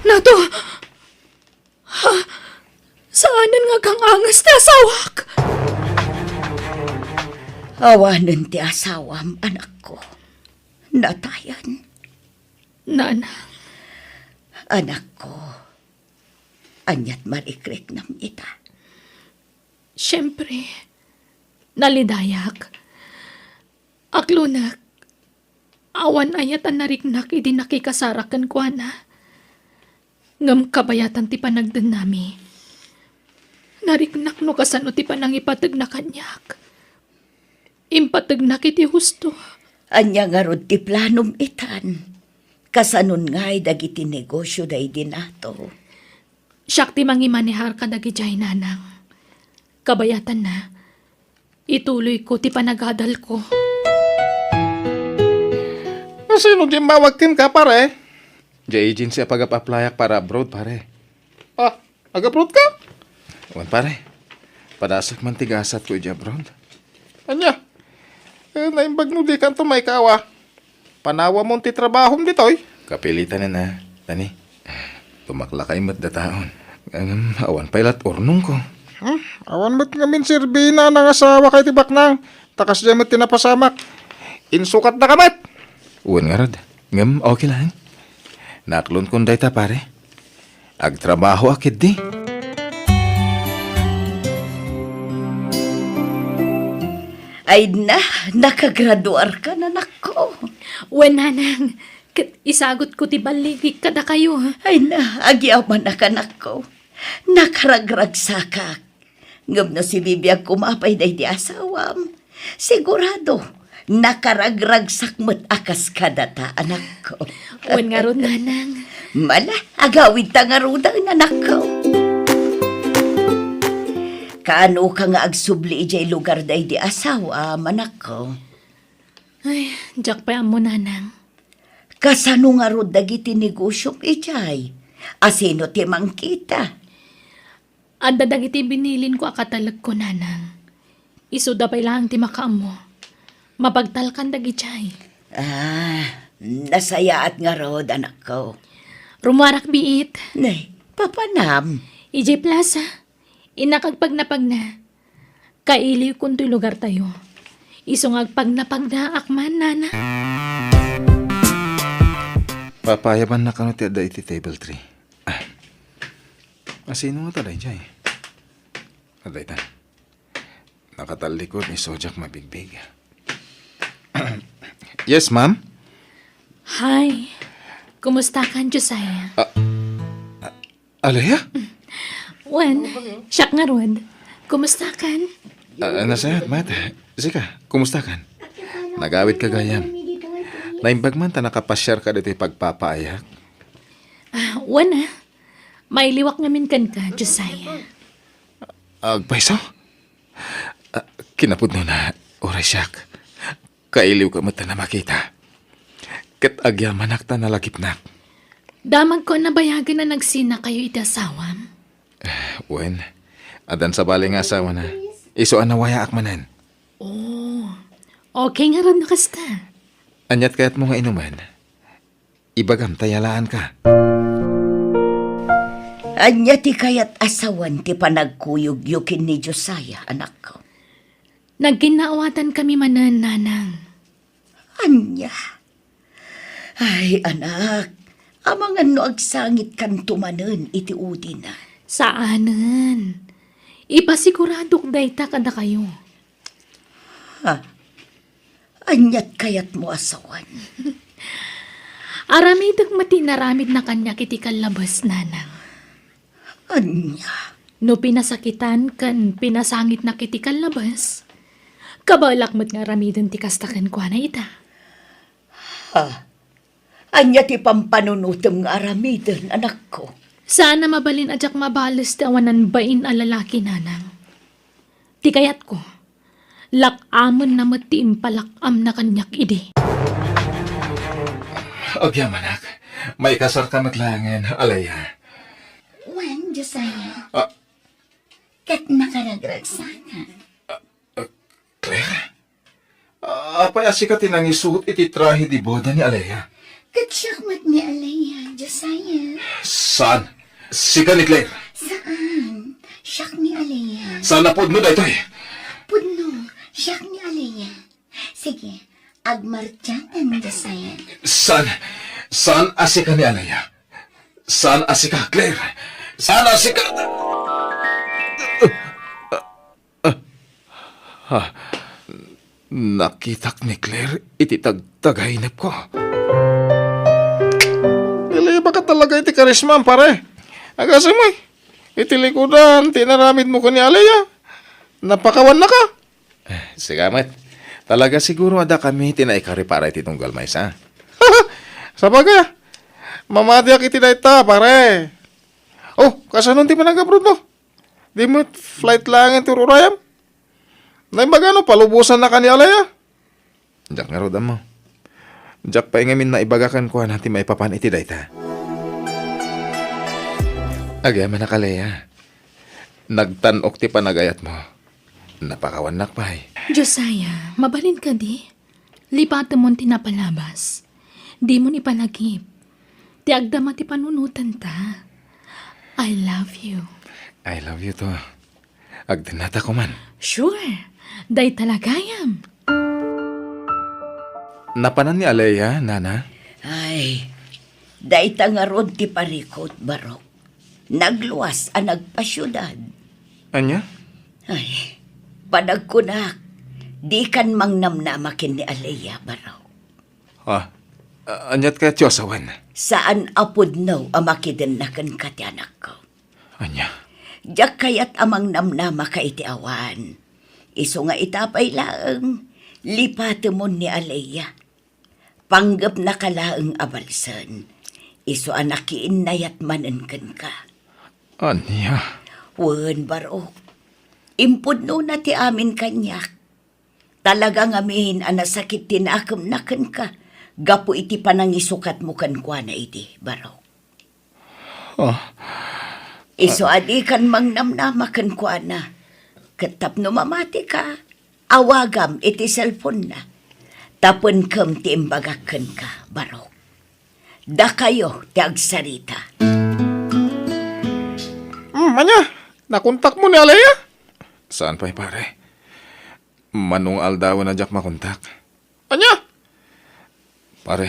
Nato! Ha? Saanen nga agang-angas ti asawak? Awanen ti asawam, anakko. Natayan. Nanang. Anakko, aniat marikriknam ita? Siempre, nalidayak. Aklonek, awan aya a nariknak idi nakikasarak kenkuana. Ngem kabayatan ti panagdennami. Nariknak no kasano ti panangipategna kaniak. Impategnak iti husto. Ania ngarud ti planom itan? Kasanon ngay dagiti negosio daydi nato? Siak ti mangimanehar kadagidiay, nanang. Kabayatanna, ituloyko ti panagadalko. Sino ti immawag kenka, pare? Diay agency a pagap-applyak para abroad, pare. Ah, ag-abroad ka? Wen, pare. Padasek man ti gasatko idiay abroad. Ania? Eh, naimbag no dikanto maikaawa. Panawamon ti trabahom ditoy. Kapilitanen a, Dani. Tumaklakay met dataon. Ngem awan pay lat urnongko. Hmm, awan met ngamin serbi ni nanang a asawak iti baknang. Ta kasdiay met ti napasamak. Insukatdaka met. Wen ngarud. Ngem okay lang. Naklonkon dayta, pare. Agtrabahoak ketdi. Ay na, nakagraduarka, anakko. Wen, nanang, ket isagutko ti balligik kadakayo. Ay na, agyamanak, anakko. Nakaragragsakak. Ngem no sibibiag koma pay daydi asawam, sigurado, nakaragragsak met a kas kadata, anakko. Wen ngarud, nanang. Mala, agawidta ngaruden, anakko. Kaanoka nga agsubli idiay lugar daydi asawam, anakko? Ay, diak pay ammo, nanang. Kasano ngarud dagiti negosiom idiay? Asino ti mangkita? Adda dagiti binilinko a katalekko, nanang. Isuda pay laeng ti makaammo. Mapagtalkan dagidiay. Ah, nasayaat ngarud, anakko. Rummuarak biit. Ne, papanam? Idiay plaza. Innak agpagnapagna. Kailiwkon toy lugartayo. Isu nga agpagnapagnaak man, nanang. Papayabanna kano ti adda iti table three? Ah. Asino ngata daydiay? Adda ita. Nakatallikod ni Sojak mabigbig. Yes, ma'am? Hi. Kumustakan, Josiah? Ah, ah, Alea? Wen, siak ngarud. Kumustakan? Ah, nasayaat met. Sika, kumustakan? Nagawidka gayam. Naimbag man ta nakapasiarka ditoy pagpapaayak. Ah, wen a. Mailiwak ngamin kenka, Josiah. Agpayso? Ah, kinapudnona, uray siak. Kailiwko met ta makita. Ket agyamanak ta nalagipnak. Damagko a nabayagen a nagsinakayo iti asawam. Wen, addan sabali nga asawana. Isu a nawayaak manen. Oh, okay ngarud no kasta. Aniat kayatmo nga inumen? Ibagam ta yalaanka. Ania ti kayat a sawen ti panagkuyogyo ken ni Josiah, anakko? Nagkinnaawatankami manen, nanang. Ania? Ay, anak, amangan no agsangitkanto manen iti udina. Saanen. Ipasiguradok dayta kadakayo. Ha? Aniat kayatmo a sawen? Aramidek met ti inaramidna kaniak iti kallabes, nanang. Ania? No pinasakitan ken pinasangitnak iti kallabes, kabaelak met nga aramiden ti kasta kenkuana ita. Ha? Ania ti pampanunotem nga aramiden, anakko? Saan a mabalin a diak mabales ti awanan bain a lalaki, nanang. Ti kayatko, lak-amenna met ti impalak-amna kaniak idi. Agyamanak, maikasarka met laengen, Alea. Wen, Josiah. Ah. Ket nakaragragsaka. Ah, Claire? Ah, apay a sika ti nangisuot iti trahe de boda ni Alea? Ket siak met ni Alea, Josiah. Saan? Sika ni Claire? Saan? Siak ni Alea. Saan a pudno daytoy? Pudno, siak ni Alea. Sige, agmartiatan, Josiah. Saan? Saan a sika ni Alea? Saan a sika, Claire? Saan a sika? Ha? Nakitak ni Claire iti tagtagainepko. Nalibaka talaga iti karismam, pare. Agasem, iti likudan ti inaramidmo ken ni Alea. Napakawannaka. Eh, sika met. Talaga siguro adda kami ti naikari para iti tunggal maysa. Sabagay, mamatiak iti dayta, pare. Oh, kasano ti panag-abroad mo? Di met flight laeng ti ururayam? Naimbagano, palubosannaka ni Alea? Diak ngarud ammo. Diak pay ngamin naibaga kenkuana ti maipapan iti dayta. Agyamanak, Alea. Nagtan-ok ti panagayatmo. Napakawannak pay. Josiah, mabalin kadi? Lipatemon ti napalabas. Dimon ipalagip. Ti agdama ti panunotanta. I love you. I love you too. Agdennata koman. Sure. Dayta la gayam. Napanan ni Alea, nana? Ay, dayta ngarud ti parikut, Barok. Nagluas a nagpasiudad. Ania? Ay, panagkunak, dikan mangnamnama ken ni Alea, Barok. Ah, a-, aniat kayat ti asawen? Saan a pudno a makidenna kenka ti anakko. Ania? Diak kayat a mangnamnamaka iti awan. Isu nga ita pay laeng, lipatemon ni Alea. Panggepnaka laeng a balsen. Isu a nakiinnayat manen kenka. Ania? Wen, Barok. Impudnona ti amin kaniak. Talaga ngamin a nasakit ti nakemna kenka gapu iti panangisukatmo kenkuana idi, Barok. Ah. Isu a dikan mangnamnama kenkuana. Ket tapno mamatika, awagam iti cellphone-na. Tapenkem ti imbagak kenka, Barok. Dakayo ti agsarita. Hmm, ania? Nakontakmo ni Alea? Saan pay, pare. Mano nga aldawen a diak makontak. Ania? Pare,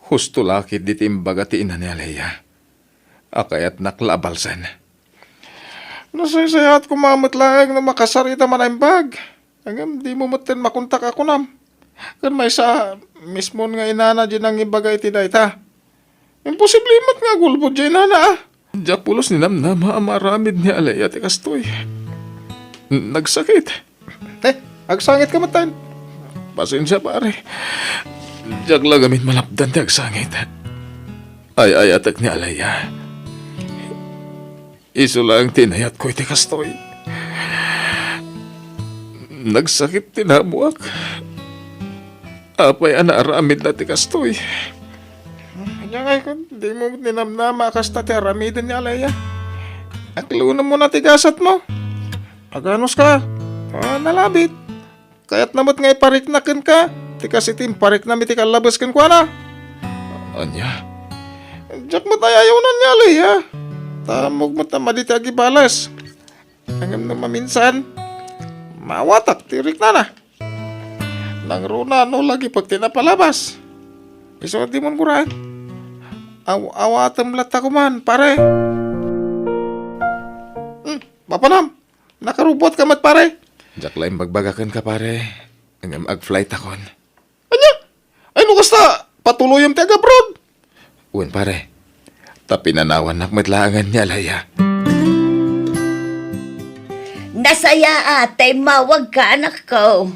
husto la ketdi ti imbaga ti ina ni Alea a kayatnak la a balsen. Nasaysayaat koma met laeng no makasarita man a imbag. Ngem dimo metten makontak a kunam. Ken maysa, mismon nga inana diay nangibaga iti dayta. Imposible met nga agulbod diay inana, a. Diak pulos ninamnama a maaramid ni Alea ti kastoy. Nagsakit. Eh, agsangitka metten. Pasensia, pare. Diak la ngamin malapdan ti agsangit. Ay-ayatek ni Alea. Isu laeng ti inayatko iti kastoy. Nagsakit ti namoak. Apay a naaramidna ti kastoy? Ania ngay kun dimo ninamnama a kasta ti aramiden ni Alea? Akluenmona ti gasatmo. Aganuska. Ah, nalabit. Kayatna met nga iparikna kenka ti kas iti impariknam iti kallabes kenkuana. Ania? Diak met ay-ayunen ni Alea. Ta ammok met a madi ti agibales. Ngem no maminsan, maawatak ti riknana. Nangruna no lagipek ti napalabas. Isu a dimon guraen. Aw-, awatem latta koman, pare. Hmm, mapanam. Nakarubuatka met, pare. Diak la imbagbaga kenka, pare. Ngem ag-flightakon. Ania? Ay, no kasta, patuloyem ti ag-abroad? Wen, pare. Ta pinanawannak met laengen ni Alea. Nasayaat ta immawagka, anakko.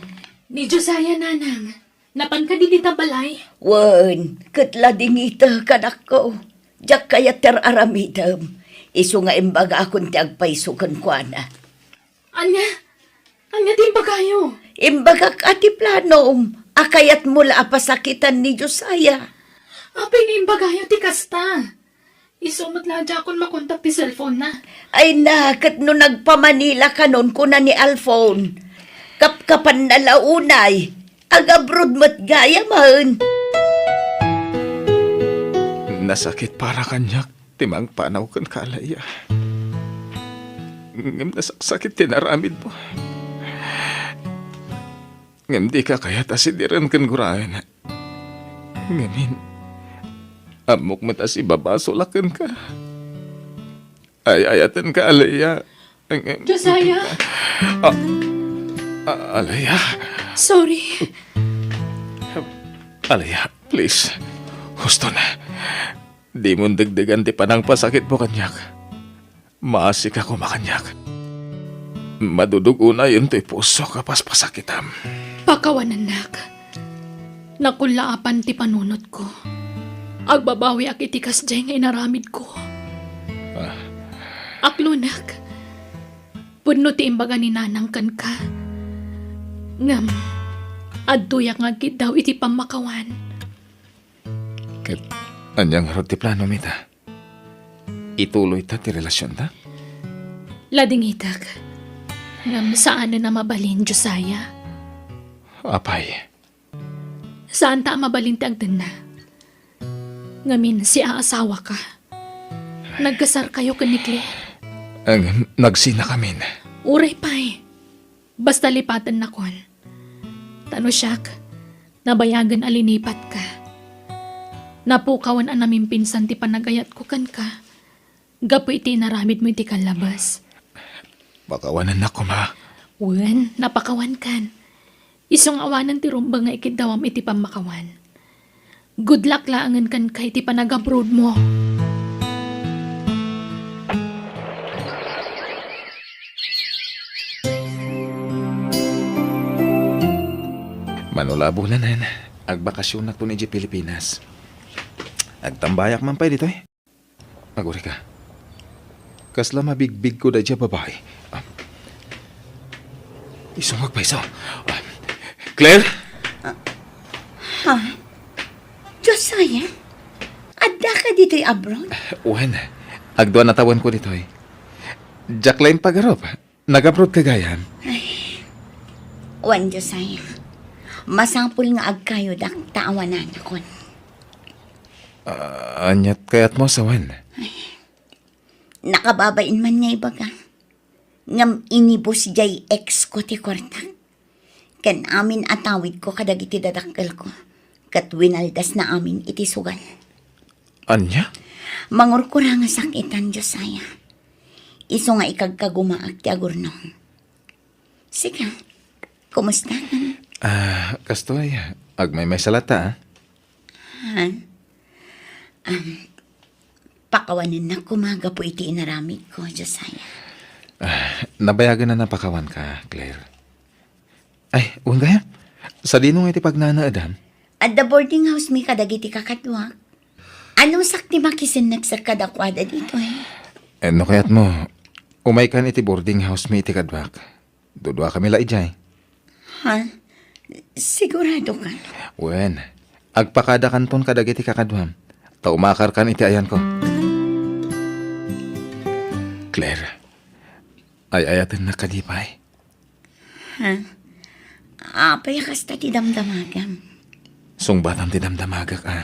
Ni Josiah, nanang. Napan kadi dita balay? Wen, ket la dingitek, anakko. Diak kayat ti ar-aramidem. Isu nga imbagakon ti agpayso kenkuana. Ania? Ania ti imbagayo? Imbagak a ti planom a kayatmo la a pasakitan ni Josiah. Apay nga imbagayo ti kasta? Isu met la a diakon makontak ti cellphone-na. Ay na, ket no nagpa-Manila kanon, kuna ni Alfon, kapkapanna la unay. Ag-abroad met gayamen. Nasakit para kaniak ti mangpanaw kenka, Alea. Ngem nasaksakit ti naramidmo. Ngem dika kayat a sidiren ken guraen. Ngamin, ammok met a sibabasolak kenka. Ay-ayatenka, Alea. Ngem Josiah! Ah. A-, Alea? Sorry. Alea, please. Huston. Dimon degdegan ti panangpasakitmo kaniak. Maasika koma kaniak. Madudug-onayen toy pusok a paspasakitam. Pakawanennak. Nakullaapan ti panunotko. Agbabawiak iti kasdiay nga inaramidko. Ah. Aklonek. Pudno ti imbaga ni Nanang kenka. Ngem, adtoyak nga agkiddaw iti pammakawan. Ket ania ngarud ti planom ita? Ituloyta ti relasionta? Ladingitek. Ngem saanen a mabalin, Josiah. Apay? Saanta a mabalin ti agtenna. Ngamin, siaasawaka. Nagkasarkayo ken ni Claire. Ang nagsinakamin. Uray pay. Basta lipatennakon. Ta no siak, nabayagen a linipatka. Napukawen a namimpinsan ti panagayatko kenka. Gapu iti inaramidmo iti kallabas. Pakawanennak koma. Wen, napakawankan. Isu nga awanen ti rumbeng nga ikiddawam iti pammakawan. Good luck laengen kenka iti panag-abroadmo. Mano la a bulan, agbakasionakon idiay Pilipinas. Agtambayak man pay ditoy. Agurayka. Kasla mabigbigko daydiay a babai. Ah. Isu nga agpayso. Ah. Claire? Ah. Ha? Josiah? Addaka ditoy abroad? Wen, agdua a tawenko ditoy. Diak laeng pagarup. Nag-abroadka gayam? Ay. Wen, Josiah. Masapul nga agkayodak ta awananakon. Ah, ania't kayatmo a sawen? Nakababain man nga ibaga. Ngem inibus diay ex ko ti kuartak. Ken amin a tawidko kadagiti dadakkelko. Ket winaldasna amin iti sugal. Ania? Mangurkurangasak itan, Josiah. Isu nga ikagkagumaak ti agurnong. Sika, kumusta? Ah, kastoy, agmaymaysa latta, ah. Ha? Um, pakawanennak koma gapu iti inaramidko, Josiah. Ah, nabayagen a napakawanka, Claire. Ay, wen gayam. Sadino nga iti pagnanaedam? Adda boarding house mi kadagiti kakaduak. Anusak ti makisenneksek kadakuada ditoy? Eh, no kayatmo, umaykan iti boarding house mi iti kaduak. Duduakami la idiay. Ha? Sigurado ka? Wen, agpakadakanton kadagiti kakaduam, ta umakarkan iti ayanko. Claire, ay-ayatennak kadi pay? Ha? Apay a kasta ti damdamagam? Sungbatam ti damdamagak, a.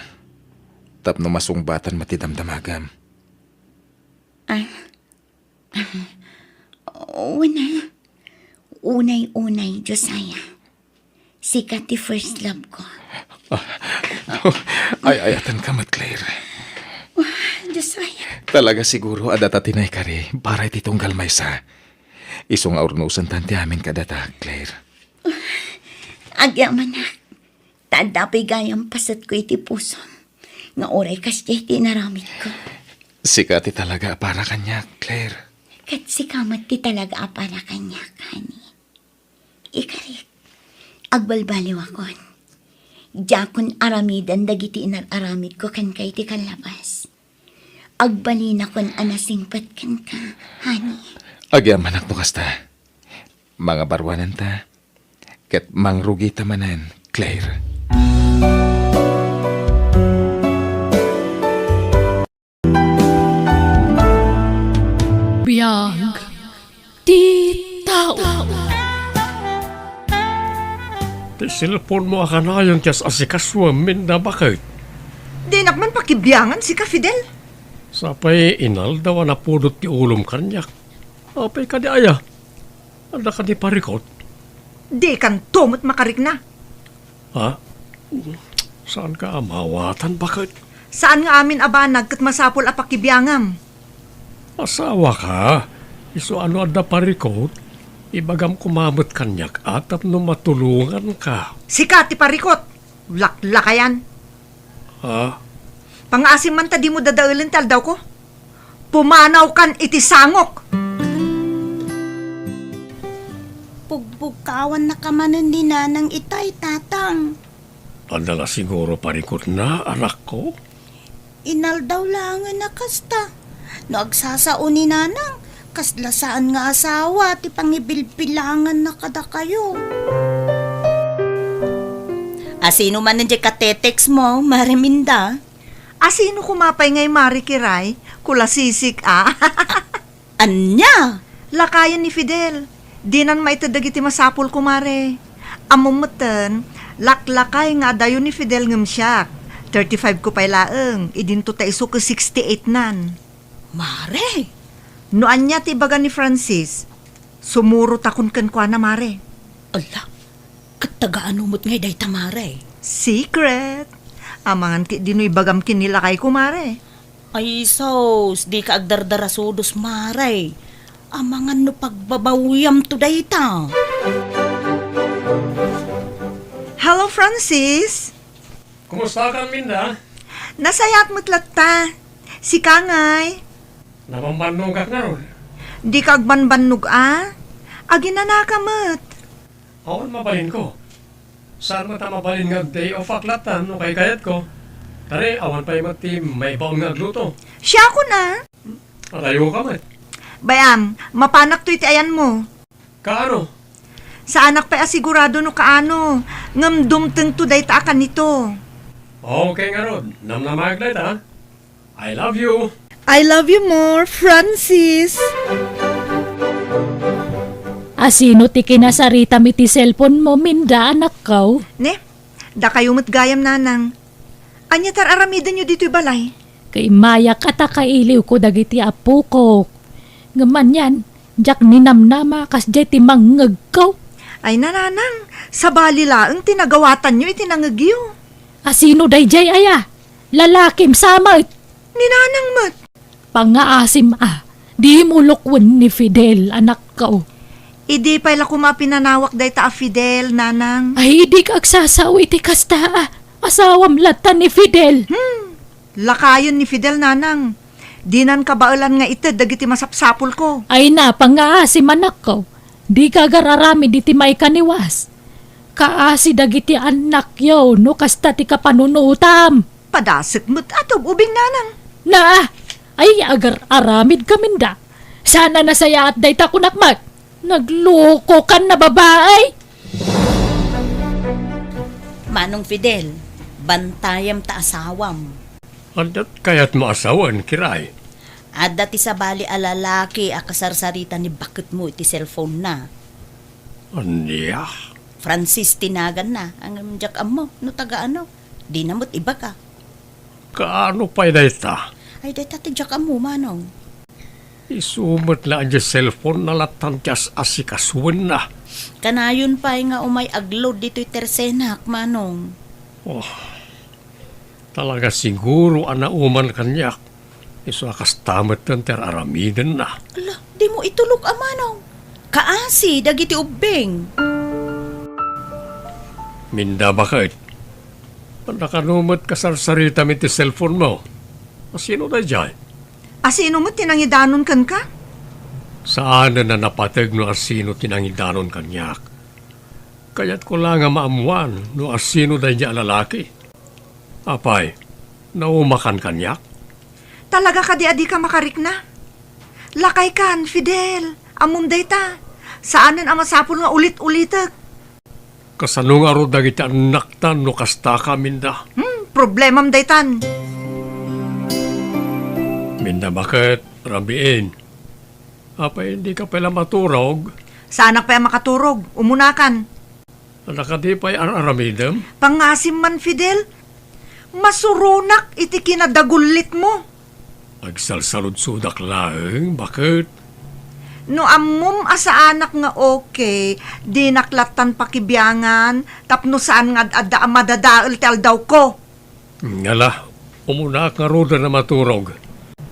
Tapno masungbatam met ti damdamagam. Ah, Una, unay-unay, Josiah. Sika ti first love ko. Ah, ay-ayatenka met, Claire. Wah, Josiah. Talaga siguro a data ti naikari para iti tunggal maysa. Isu nga urnosentan ti amin kadata, Claire. Agyamanak. Ta adda pay gayam pasetko iti pusom nga uray kasdiay ti inaramidko. Sika ti talaga a para kaniak, Claire. Ket sika met ti talaga a para kaniak, honey. Ikarik, agbalbaliwakon. Diakon aramiden dagiti inar-aramidko kenka iti kallabas. Agbalinakon a nasingpet kenka, honey. Agyamanak no kasta. Mangabaruanenta, ket mangrugita manen, Claire. Biag ti tao. Ti cellphone-mo a kanayon ti as-asikasuem, Minda, baket? Dinak man pakibiangan sika, Fidel. Sapay inaldaw a napudot ti ulom kaniak. Apay kadi aya? Adda kadi parikut? Dikanto met makarikna. Ha? Saanka a maawatan, baket? Saan nga amin a banag ket masapul a pakibiangam. Asawaka, isu a no adda parikut, Ibagam koma met kaniak a tapno matulonganka. Sika ti parikut! Laklakayan! Ha? Pangngaasim man ta dimo dadaelen ti aldawko. Pumanawkan iti sangok! Pugbugkawannaka manen ni Nanang itay, Tatang. Adda la siguro parikutna, anakko? Inaldaw laengen a kasta. No agsasao ni Nanang, kasla saan nga asawa ti pangibilbilanganna kadakayo. Asino manen diay katetext mo, Mare Minda? Asino koma pay ngay, Mare Kiray? Kulasisik a. Ania? Lakayen ni Fidel. Dinan maited dagiti masapulko, Mare. Ammom metten, laklakay nga adayo ni Fidel ngem siak. Thirty-five ko pay laeng, idinto ta isu ket sixty-eight nan. Mare! No ania ti ibaga ni Francis, sumurotakon kenkuana, Mare. Ala, ket taga-ano met ngay dayta, Mare? Secret! Amangan ketdi no ibagam ken ni lakayko, Mare. Ay sus, dika agdardarasudos, Mare. Amangan no pagbabawiamto dayta. Hello, Francis. Kumustakan, Minda? Nasayaat met latta. Sika ngay? Nabambannogak ngarud. Dika agbanbannog a? Aginanaka met. Awan mabalinko. Saan met a mabalin nga ag-day off-ak latta no kaykayatko. Kari, awan pay met ti maibaon nga agluto. Siakon a? Adayoka met. Bay-am, mapanak toy ti ayanmo. Kaano? Saanak pay a sigurado no kaano, ngem dumtengto dayta a kanito. Okay ngarud, namnamaek dayta. I love you. I love you more, Francis. Asino ti kinasaritam iti cellphone mo, Minda, anakko? Ne, dakayo met gayam, Nanang. Ania ti ar-aramidenyo ditoy balay? Kaimayak a ta kailiwko dagiti apokok. Ngem anian, diak ninamnama kasdiay ti mangngegko. Ay, Nanang, sabali laeng ti nagawatanyo iti nangngegyo. Asino daydiay aya? Lalakim sa met. Ni Nanang met. Pangngaasim a, dimo lukwen ni Fidel, anakko. Idi pay la koma pinanawak dayta a Fidel, Nanang. Ay, dika agsasao iti kasta a. Asawam latta ni Fidel. Hmm, lakayen ni Fidel, Nanang. Dinan kabaelan nga ited dagiti masapsapulko. Ay na, pangngaasim, anakko. Dika agar-aramid iti maikaniwas. Kaasi dagiti annakyo no kasta ti kapanunotam. Padasek met a tub-ubing, Nanang. Naa, ay agar-aramidka, Minda. Saan a nasayaat dayta kunak met. Naglokokan a babai. Manong Fidel, bantayam ta asawam. Adda ti kayatmo a sawen, Kiray? Adda ti sabali a lalaki a kasarsarita ni baketmo iti cellphone-na. Ania? Francis ti naganna, ngem diak ammo no taga ano. Dina met ibaga. Kaano pay dayta? Ay, dayta ti diak ammo, Manong. Isu met la a diay cellphone-na lattan ti as-asikasuenna. Kanayon pay nga umay agload ditoy tersenak, Manong. Oh, talaga siguro a nauman kaniak. Isu a kasta metten ti ar-aramidenna. Ala, dimo itulok a, Manong. Kaasi dagiti ubbing. Minda, baket. Nakano met kasarsaritam iti cellphone-mo? Asino daydiay? Asino met ti nangidanon kenka? Saanen a napateg no asino ti nangidanon kaniak. Kayatko la nga maammuan no asino daydiay a lalaki. Apay, naumakan kaniak? Talaga kadi a dika makarikna? Lakaykan, Fidel, ammom dayta. Saanen a masapul nga ulit-ulitek. Kasano ngarud dagiti annakta no kastaka, Minda? Hmm, problemam daytan. Minda, baket, rabiin. Apay, dika pay la maturog? Saanak pay a makaturog. Umunakan. Adda kadi pay ar-aramidem? Pangngaasim man, Fidel. Masuronak iti kinadagullitmo. Agsalsaludsodak laeng, baket. No ammom a saanak nga okay, dinak lattan pakibiangan tapno saan nga ad-adda a madadael ti aldawko. Ngala, umunaak ngaruden a maturog.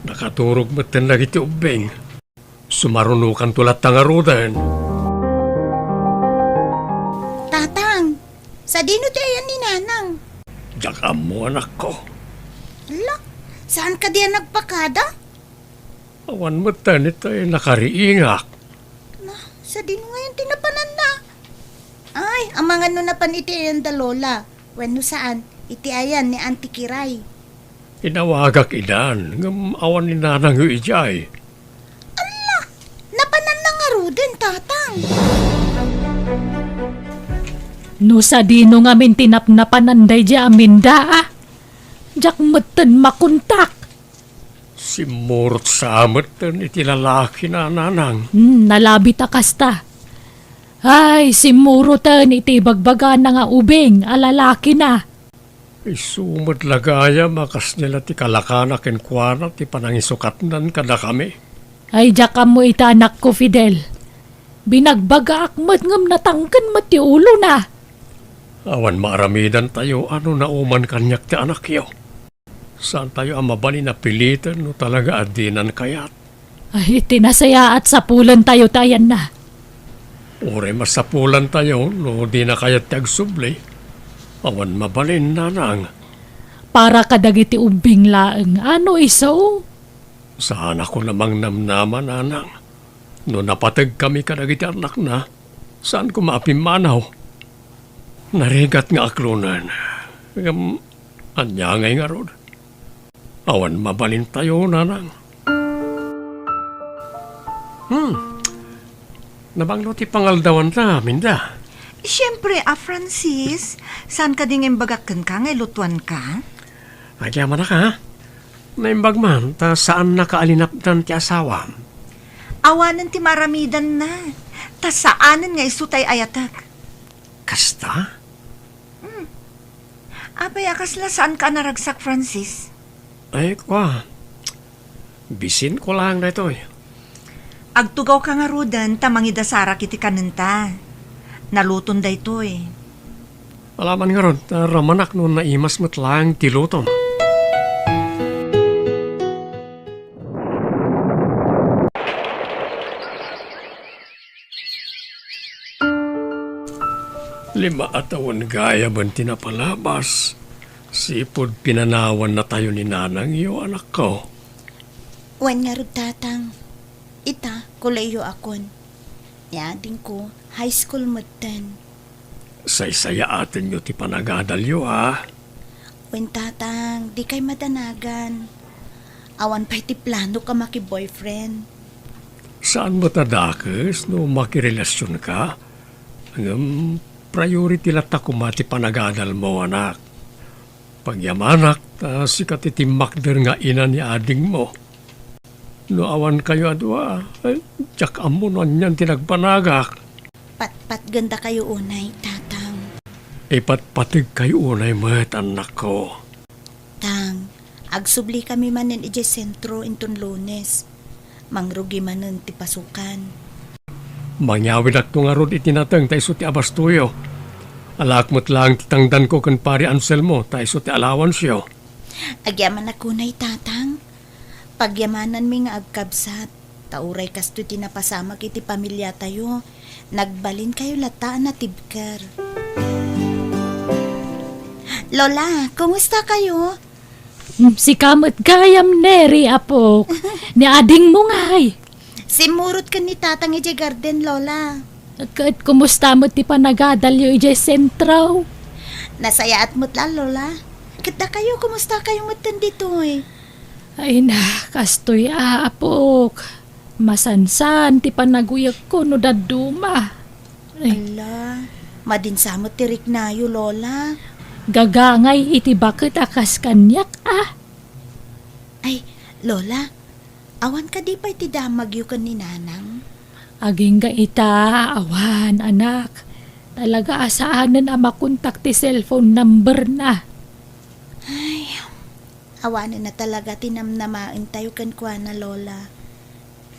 Nakaturog metten dagiti ubbing. Sumarunokanto latta ngaruden. Sadino ti ayan ni Nanang? Diak ammo, anakko. Ala, saan kadi a nagpakada? Awan met ta ni tay nakariingak. Na, sadino ngayon ti napananna? Ay, amangan no napan iti ayan da Lola. Wenno saan, iti ayan ni Auntie Kiray. Inawagak idan, ngem awan ni Nanangyo idiay. Ala, napananna ngaruden, Tatang. No sadino ngamin ti napnapanan daydi amin da, a? Diak metten makontak. Simmurot sa metten iti lalaki na, Nanang. Hmm, nalabit a kasta. Ay, simmuroten iti ibagbagana nga ubing a lalaki na. Isu met la gayam a kasdi la ti kalakana kenkuana ti panangisukatnan kadakami. Ay, diak ammo ita, anakko, Fidel. Binagbagaak met ngem natangken met ti ulona. Awan maaramidantayo a no nauman kaniak ti anakyo. Saantayo a mabalin a piliten no talaga a dinan kayat. Ay, iti nasayaat, sapulentayo ti ayanna. Uray masapulantayo no dina kayat ti agsubli. Awan mabalin, Nanang. Para kadagiti ubbing laeng, ano isu? Saanakon a mangnamnama, Nanang. No napategkami kadagiti annakna, saan koma a pimmanaw. Narigat nga aklonen. Ngem, ania ngay ngarud? Awan mabalintayo, Nanang. Hmm. Nabanglo ti pangaldawanta, Minda. Siempre, a Francis, saan kadi nga imbagak kenka nga ilutuanka? Agyamanak, a. Naimbag man, ta saannaka a linapdan ti asawam. Awanen ti maaramidanna, ta saanen nga isu tay ayatek. Kasta? Hmm. Apay a kasla saanka a naragsak, Francis? Ay, kua. Bisinko laeng daytoy. Agtugawka ngaruden ta mangidasarak iti kanenta. Naluton daytoy. Alaman ngarud, ta ramanak no naimas met laeng ti lutom. Lima a tawen gayamen ti napalabas, sipud pinanawannatayo ni nanangyo, anakko. Wen ngarud, Tatang. Ita, kolehiyoakon. Ni adingko, high school metten. Saysayaatenyo ti panagadalyo, a? Wen, Tatang, dikay madanagan. Awan pay ti planok a maki-boyfriend. Saan met a dakes no makirelasionka? Ngem priority latta koma ti panagadalmo, anak. Pagyamanak, ta sika ti timmakder nga ina ni adingmo. No awankayo a dua, ay, diak ammo no anian ti nagbanagak. Patpatgendakayo unay, Tatang. Ipatpategkayo unay met, annakko. Tang, agsublikami manen idiay sentro inton Lunes. Mangrugi manen ti pasukan. Mangyawidakto ngarud iti nateng ta isu ti abastoyo. Alaak met laeng ti tangdanko ken Pari Anselmo ta isu ti allowanceo. Agyamanak unay, Tatang. Pagyamananmi nga agkabsat, ta uray kastoy ti napasamak iti pamiliatayo, nagbalinkayo latta a natibker. Lola, kumusta kayo? Mm, sika met gayam, Neri, apok. Ni adingmo ngay. Simmurot ken ni Tatang idiay garden, Lola. Ket kumusta met ti panagadalyo idiay sentro? Nasayaat met la, Lola. Ket dakayo, kumusta kayo metten ditoy? Ay na, kastoy, apok. Masansan ti panaguyegko no dadduma. Ay. Ala, madinsa met ti riknayo, Lola. Gagangay iti baket a kas kaniak, a. Ay, Lola, awan kadi pay ti damagyo ken ni Nanang? Agingga ita, awan, anak. Talaga a saanen a makontak ti cellphone number na. Ay, awanen na talaga ti namnamaentayo kenkuana, Lola.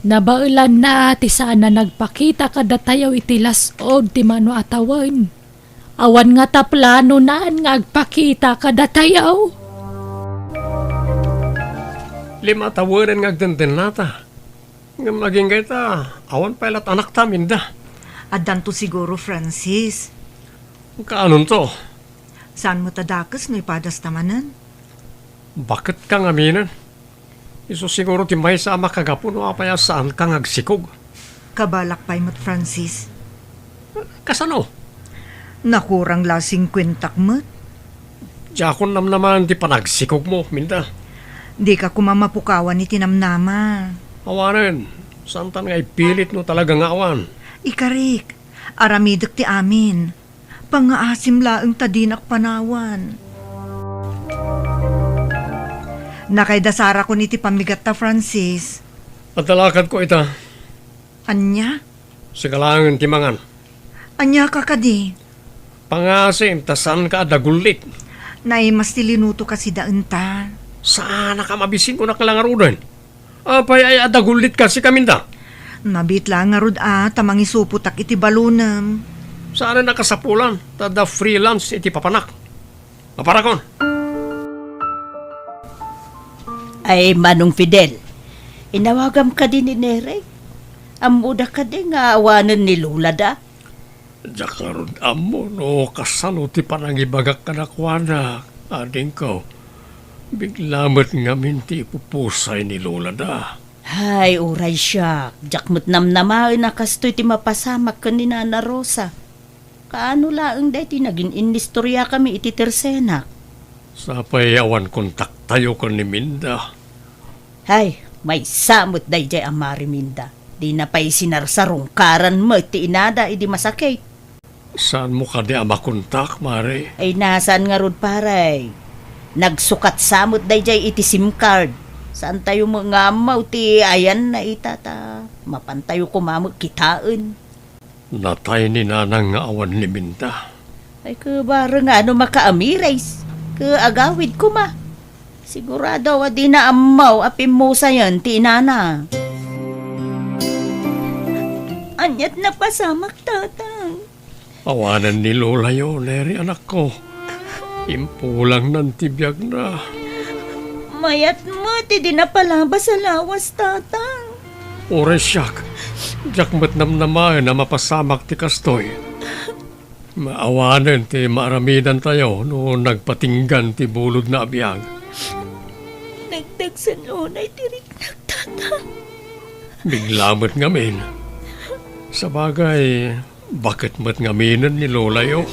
Nabaelanna ti saan a nagpakita kadatayo iti las-ud ti mano a tawen. Awan ngata planonan nga agpakita kadatayo. Lima a tawen nga agdendennata. Ngem agingga ita, awan pay lat anakta, Minda. Addanto siguro, Francis. Kaanonto? Saan met a dakes no ipadasta manen? Baket ka ngaminen? Isu siguro ti maysa a makagapu no apay a saanka nga agsikog. Kabalak pay met, Francis. Kasano? Nakurang la singkuentak met. Diakon namnamaen ti panagsikogmo, Minda. Dika koma mapukawan iti namnama. Awanen, saantan nga ipilit no talaga nga awan. Ikarik, aramidek ti amin. Pangngaasim laeng ta dinak panawan. Nakaidasarakon iti pammigatta, Francis. Adda lakadko ita. Ania? Sika laengen ti mangan. Ania ka kadi? Pangngaasim ta saanka a dagullit. Naimas ti linuto kasi daenta. Saanak a mabisin, kunak la ngaruden. Apay ay a dagullit kasi kaminda? Mabiit la ngarud a ta mangisupotak iti balonem. Saan a kasapulan ta adda free lunch iti papanak. Maparakon. Ay, Manong Fidel, inawagam kadi ni Neri? Ammoda kadi nga awanen ni Lola da? Diak ngarud ammo no kasano ti panangibagak kadakuada, adingko. Bigla met ngamin ti ipupusay ni Lola da. Hay, uray siak, diak met namnamaen a kastoy ti mapasamak ken ni Nana Rosa. Kaano laeng daytoy nagin-inistoriakami iti tersenak? Sapay awan kontaktayo ken ni Minda. Hay, maysa met daydiay a Mari Minda. Dina pay sinarsarungkaran met ti inada idi masakit. Saanmo kadi a makontak, Mari? Ay, nasaan ngarud, pare? Nagsukat sa met daydiay iti SIM card. Saantayo met nga ammo ti ayanna ita ta mapantayo koma met kitaen. Natay ni Nanang nga awan ni Minda. Ay, ket bareng nga no makaamires, ket agawid koma. Sigurado a dina ammo a pimmusayen ti inana. Aniat napasamak, Tatang? Awanen ni Lolayo, Neri, anakko. Impulangnan ti biagna. Mayat met idi napalabas a lawas, Tatang. Uray siak, diak met namnamaen a mapasamak ti kastoy. Maawanen ti maaramidantayo no nagpatinggan ti bulodna a biag. Nagdagsenna unay ti riknak, Tatang. Bigla met ngamin. Sabagay, baket met ngaminen ni Lolayo?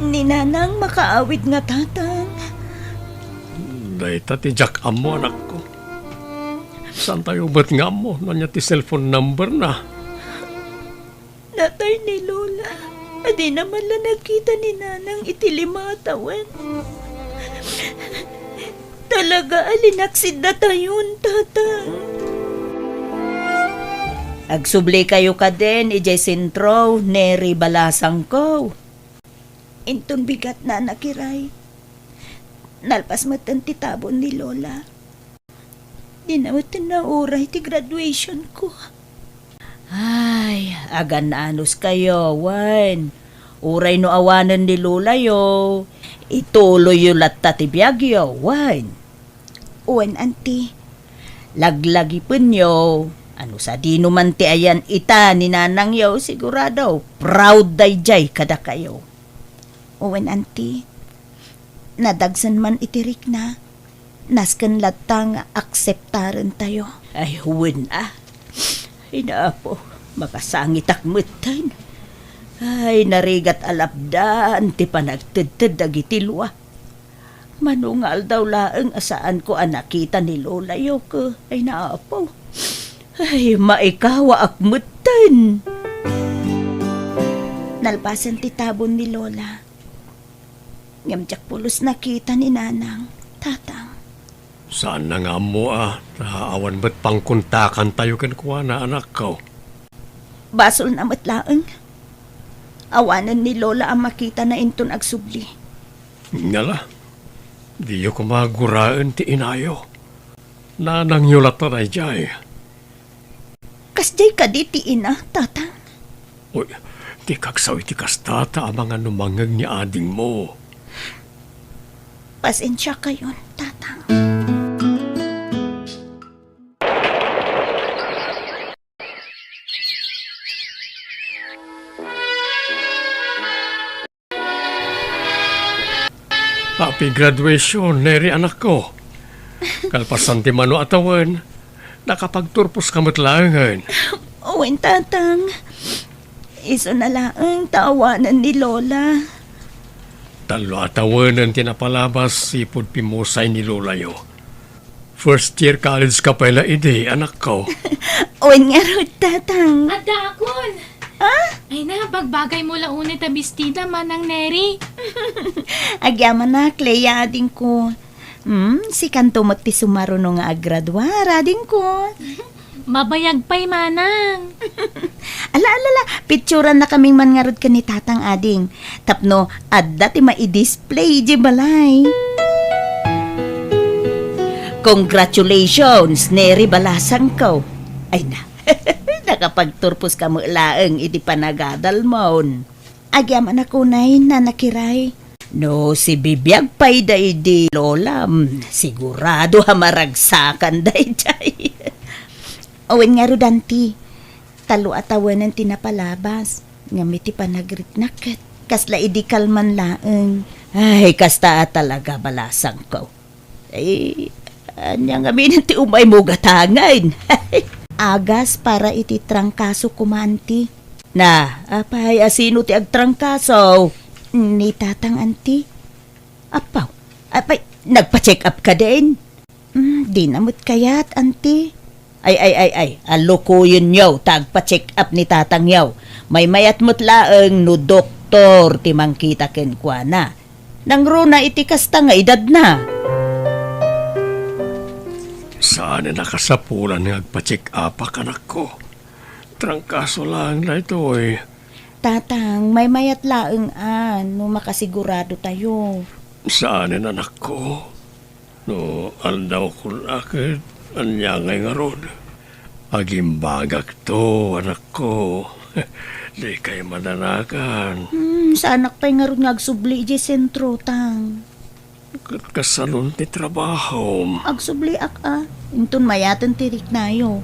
Ni Nanang makaawid nga, Tatang. Dayta ti diak ammo, anakko. Saantayo met nga ammo no ania ti cellphone number na? Natay ni Lola a dina man la nakita ni Nanang iti lima a tawen. Talaga a linaksid datayon, Tatang. Agsublikayo kadin idiay sentro, Neri, balasangko. Inton bigatna a nakiray, nalpas metten ti tabon ni Lola. Dina metten nauray ti graduation ko. Ay, agan-anos kayo, wen. Uray no awanen ni Lolayo, ituloyyo latta ti biagyo, wen. Wen, Auntie. Laglagipenyo, a no sadino man ti ayan ita ni Nanangyo, sigurado, proud daydiay kadakayo. Wen, Auntie. Nadagsen man iti rikna, nasken latta nga akseptarentayo. Ay, wen a. Ay, Apo, makasangitak metten. Ay, narigat a lapdan ti panagtedted dagiti lua. Mano nga aldaw laeng a saanko a nakita ni Lolayo ket, ay, Apo. Ay, maikawaak metten. Nalpasen ti tabon ni Lola. Ngem diak pulos nakita ni Nanang, Tatang. Saanna nga ammo a, ta awan met pangkontakantayo kenkuana, anakko. Basolna met laeng. Awanen ni Lola a makitana inton agsubli. Ngala, diyo koma guraen ti inayo. Nanangyo latta daydiay. Kasdiay kadi ti ina, Tatang? Uy, dika agsaw iti kasta ta amangan no mangngeg ni adingmo. Pasensiakayon, Tatang. Graduation, Neri, anakko. Kalpasan ti mano a tawen, nakapagturposka met laengen. Wen, Tatang. Isuna laeng ta awanen ni Lola. Tallo a tawenen ti napalabas ipud pimmusay ni Lolayo. First year college ka pay la idi, anakko. Wen ngarud, Tatang. Addaakon! Ah? Ay na, bagbagaymo la unay ta bestida, Manang Neri. Agyamanak, Leia, adingko. Hmm, sikanto met ti sumaruno nga aggraduar, adingko. Mabayag pay, Manang. Ala, ala, ala, picturannakaming man ngarud ken ni Tatang, ading. Tapno adda ti maidisplay idiay balay. Congratulations, Neri balasangko. Ay na, nakapagturposka met laeng iti panagadalmon. Agyamanak unay, Nana Kiray. No sibibiag pay daydi Lolam, sigurado a maragsakan daydiay. Wen ngarud, Anti, tallo a tawenen ti napalabas, ngem iti panagriknak ket kasla idi kalman laeng. Ay, kasta a talaga, balasangko. Ay, ania ngamin ti umaymo gatangen? Agas para iti trangkaso koma, Anti. Na, apay, asino ti agtrangkaso? Ni Tatang, Anti. Apaw, apay, nagpa-check up ka din? Mm, di na met kayat, Anti. Ay, ay, ay, ay, alukoyenyo ta agpa-check up ni Tatangyo. Maymayat met laeng no doktor ti mangkita kenkuana. Nangruna iti kasta nga edadna. Saanen a kasapulan nga agpa-check up-ak, anakko. Trangkaso laeng daytoy. Tatang, maymayat laeng a no makasigurado tayo. Saanen, anakko. No aldawko la ket ania ngay ngarud? Agimbagakto, anakko. Dikay madanagan. Hmm, saanak pay ngarud nga agsubli idiay sentro, Tang. Ket kasanon ti trabahom? Agsubliak a. Inton mayaten ti riknayo.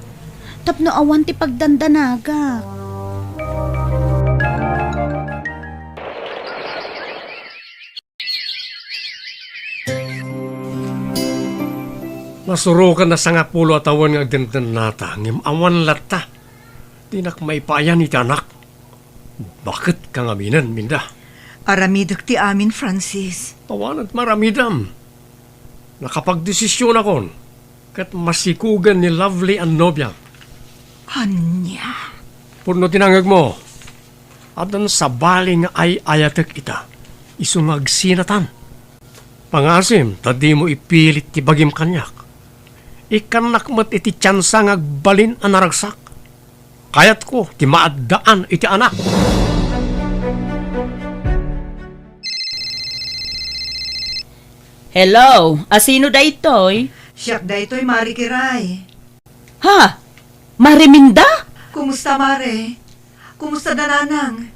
Tapno awan ti pagdandanagak. Nasuroken a sangapulo a tawen nga agdendennata, ngem awan latta. Dinak maipayan iti anak. Baket ka ngaminen, Minda. Aramidek ti amin, Francis. Awan met maramidem. Nakapagdesisionakon, ket masikugen ni Lovely a nobiam. Ania? Pudno ti nangngegmo. Addan sabali nga ay-ayatek ita. Isu nga agsinatan. Pangasim ta dimo ipilit ti bagim kaniak. Ikkannak met iti tiansa nga agbalin a naragsak. Kayatko ti maaddaan iti anak. Hello, asino daytoy? Siak daytoy, Mare Kiray. Ha? Mare Minda? Kumusta, Mare? Kumusta da Nanang?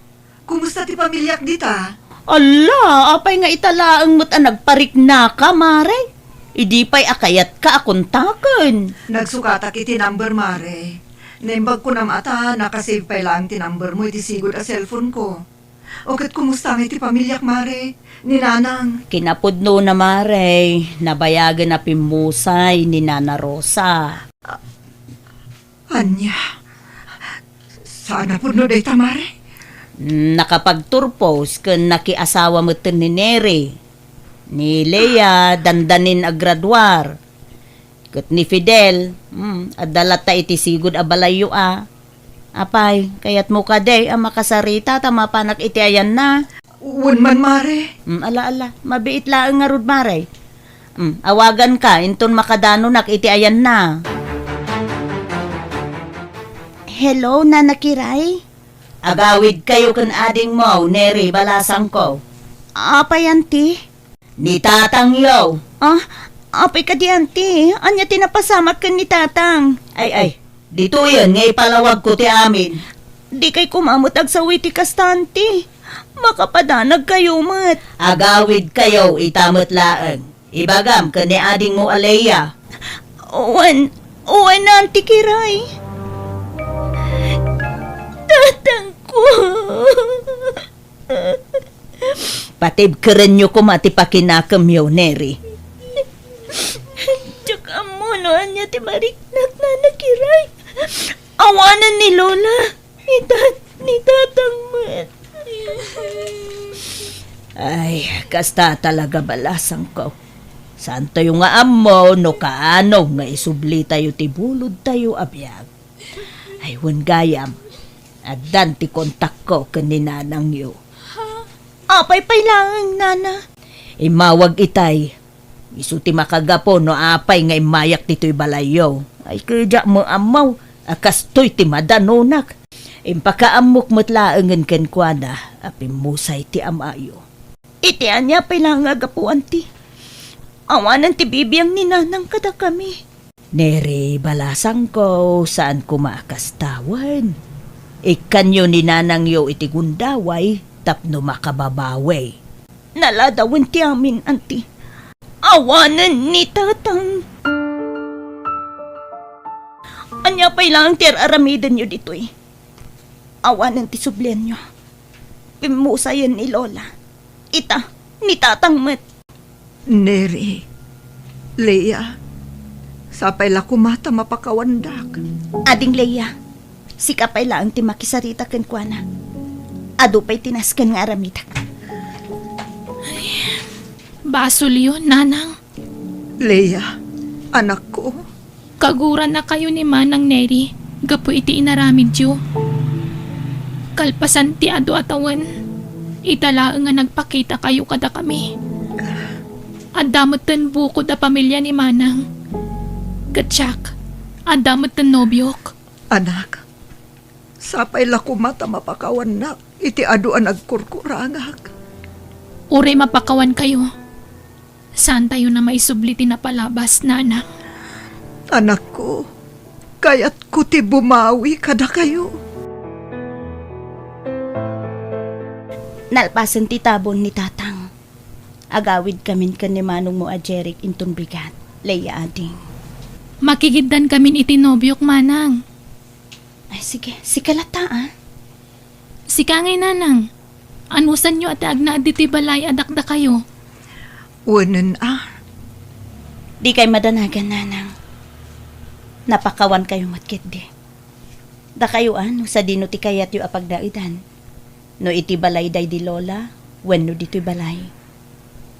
Kumusta ti pamiliak dita? Alla, apay nga ita laeng met a nagpariknaka, Mare? Idi pay a kayatka a kontaken. Nagsukatak iti number, Mare. Naimbag kunam a ta nakasave pay laeng ti number mo iti sigud a cellphone ko. O ket kumusta ngay ti pamiliak, Mare? Ni Nanang? Kinapudnona, Mare. Nabayagen a pimmusay ni Nana Rosa. Ania? Saan a pudno dayta, Mare? Nakapagturpos ken nakiasawa metten ni Neri. Ni Lea, dandanin a graduar. Ket ni Fidel, hmm, adda latta iti sigud a balayyo a. Apay, kayatmo kadi a makasarita ta mapanak iti ayanna? Wen man, Mare. Mm, ala, ala. Mabiit laeng ngarud, Mare. Mm, awaganka, inton makadanonak iti ayanna. Hello, Nana Kiray? Agawidkayo ken adingmo, Neri, balasangko. Apay, Anti? Ni tatangyo. Ah, apay kadi, Anti? Ania ti napasamak ken ni Tatang? Ay, ay, ditoyen nga ipalawagko ti amin. Dikay koma met agsawi ti kasta, Anti. Makapadanagkayo met. Agawidkayo ita met laeng. Ibagam ken ni adingmo a Lea. Wen, wen, Anti Kiray. Tatangko. Patibkerenyo koma ti pakinakemyo, Neri. Diak ammo no ania ti mariknak, Nana Kiray. Awanen ni Lola. Ni tat-, ni Tatang met. Ay, kasta talaga, balasangko. Saantayo nga ammo no kaano nga isublitayo ti bulodtayo a biag. Ay, wen gayam, addan ti kontakko ken ni nanangyo. Apay pay laeng, Nana? Immawag itay. Isu ti makagapu no apay nga immayak ditoy balayyo. Ay, kadiak met ammo a kastoy ti madanonak. Impakaammok met laengen kenkuana a pimmusay ti amayo. Iti ania pay laeng a gapuan ti? Awanen ti bibiang ni Nanang kadakami. Neri, balasangko, saan koma a kasta wen. Ikkanyo ni nanangyo iti gundaway tapno makababawi. Naladawen ti amin, Auntie. Awanen ni Tatang. Ania pay laeng ti ar-aramidenyo ditoy? Awanen ti sublianyo. Pimmusayen ni Lola. Ita, ni Tatang met. Neri, Leia, sapay la koma ta mapakawandak. Ading Leia, sika pay laeng ti makisarita kenkuana. Adu pay ti nasken nga aramidek. Basolyo, Nanang. Leia, anakko. Kagurannakayo ni Manang Neri gapu iti inaramidyo. Kalpasan ti adu a tawen, ita laeng nga nagpakitakayo kadakami. Adda metten bukod a pamilia ni Manang. Ket siak, adda metten nobiok. Anak, sapay la koma ta mapakawannak iti adu a nagkurkurangak. Uray mapakawankayo, saantayon a maisubli ti napalabas, Nanang. Anakko, kayatko ti bumawi kadakayo. Nalpasen ti tabon ni Tatang, agawidkamin ken ni manongmo a Jeric inton bigat, Leia ading. Makigiddankamin iti nobiok, Manang. Ay, sige. Sika latta, a. Sika ngay, Nanang. Anusanyo a ti agnaed ditoy balay a dakdakayo? Wenen, a. Dikay madanagan, Nanang. Napakawankayo met ketdi. Dakayo, a, no sadino ti kayatyo a pagnaedan. No iti balay daydi Lola, wenno ditoy balay.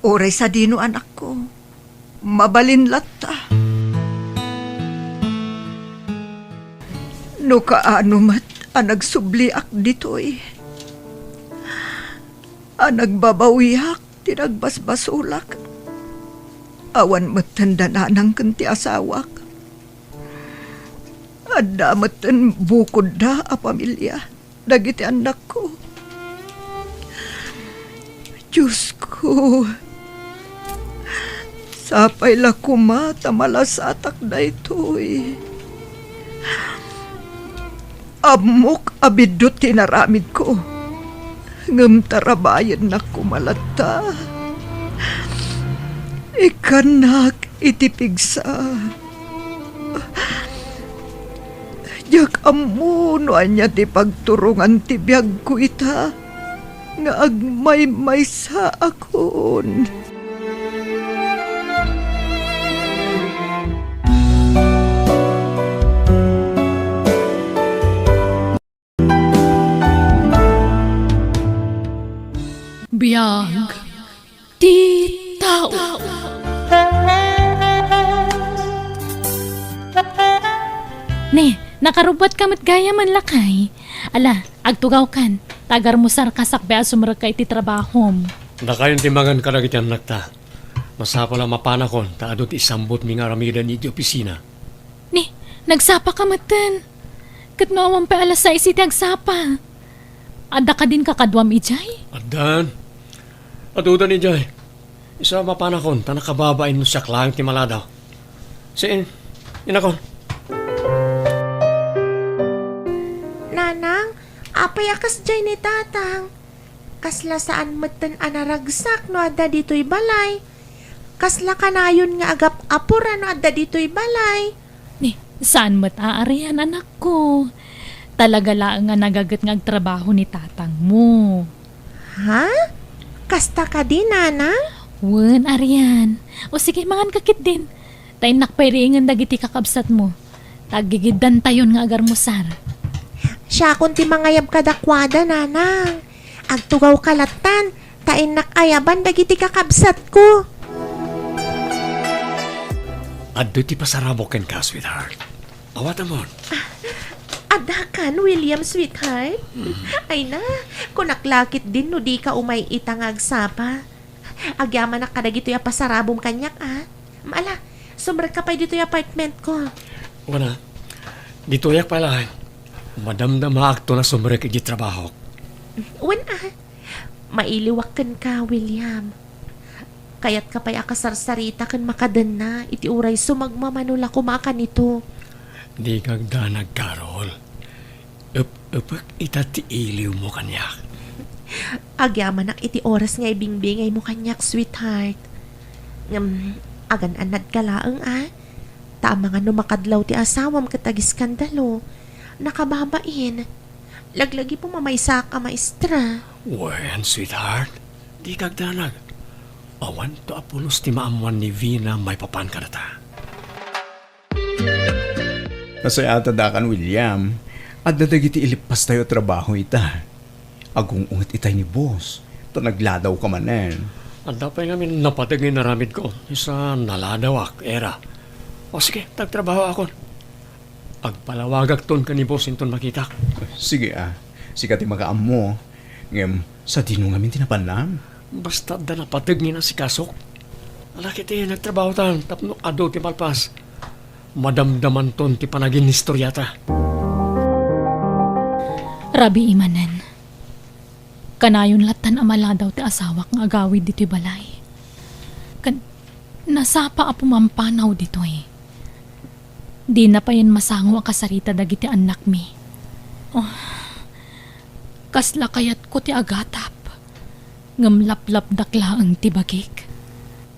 Uray sadino, anakko. Mabalin latta. No kaano met a nagsubliak ditoy, a nagbabawiak ti nagbasbasolak, awan metten da Nanang ken ti asawak. Adda metten bukodda a pamilia dagiti annakko. Diosko, sapay la koma ta malasatak daytoy. Ammok a biddut ti inaramidko, ngem tarabayennak koma latta. Ikkannak iti pigsa. Diak ammo no ania ti pagturongan ti biagko ita nga agmaymaysaakon. Biag ti tao. Ne, nakarubbuatka met gayam, lakay. Ala, agtugawkan, ta agarmusarka sakbay a sumrekka iti trabahom. Dakayon ti mangan kadagiti annakta. Masapul a mapanakon ta adu ti isambutmi nga aramiden iti opisina. Ni, nagsapaka metten. Ket no awan pay alas sais iti agsapa, adda kadin kakaduam idiay? Addan. Adudan idiay. Isu a mapanakon ta nakababain no siak laeng ti maladaw. Saan, inakon. Nanang, apay a kasdiay ni Tatang? Kasla saan metten a naragsak no adda ditoy balay. Kasla kanayon nga agap-apor a no adda ditoy balay. Ni, saan met a arian, anakko. Talaga laeng a nagaget nga agtrabaho ni tatangmo. Ha? Kasta kadi, Nanang? Wen, Arian. O sige, mangan ka ketdin. Ta innak pay riingen dagiti kakabsatmo. Taggigiddantayon nga agarmusar. Siakon ti mangayab kadakuada, Nanang. Agtugawka lattan, ta innak ayaban dagiti kakabsatko. Adda ti pasarabok kenka, sweetheart. Awatamon. Addakan, William, sweetheart. Mm. Ay na, kunak la ketdin no dika umay ita nga agsapa. Agyamanak kadagitoy a pasarabom kaniak, a. Ala, sumrekka pay ditoy apartmentko. Wen a, ditoyak pay laeng. Madamdamaakton a sumrek iti trabahok. Wen a, mailiwak kenka, William. Kayatka pay a kasarsarita ken makadenna iti uray sumagmamano la koma a kanito. Dika agdanag, Carol. Ep-epek ita ti iliwmo kaniak. Agyamanak iti oras nga ibingbingaymo kaniak, sweetheart. Ngem, agan-annadka laeng, a. Ta amangan no makadlaw ti asawam ket agiskandalo. Nakababain. Laglagipem a maysaak a maestra. Wen, sweetheart. Dika agdanag. Awanto a pulos ti maammuan ni Vina maipapan kadata. Nasayaat a daakan, William. Adda dagiti ileppastayo a trabaho ita. Agung-unget itay ni boss, ta nagladawka manen. Adda pay ngamin napateg nga inaramidko, isu a naladawak, Era. O sige, ta agtrabahoakon. Agpalawagakton ken ni boss inton makitak. Sige a, sika ti makaammo. Ngem, sadino ngamin ti napannam? Basta adda napateg nga inasikasok. Ala ketdi, nagtrabahotan tapno adu ti malpas. Madamdamanton ti panaginistoriata. Rabii manen. Kanayon lattan a maladaw ti asawak nga agawid ditoy balay. Ken nasapa a pumampanaw ditoy. Dina payen masango a kasarita dagiti annakmi. Oh, kasla kayatko ti agatap. Ngem laplapdak laeng ti bagik.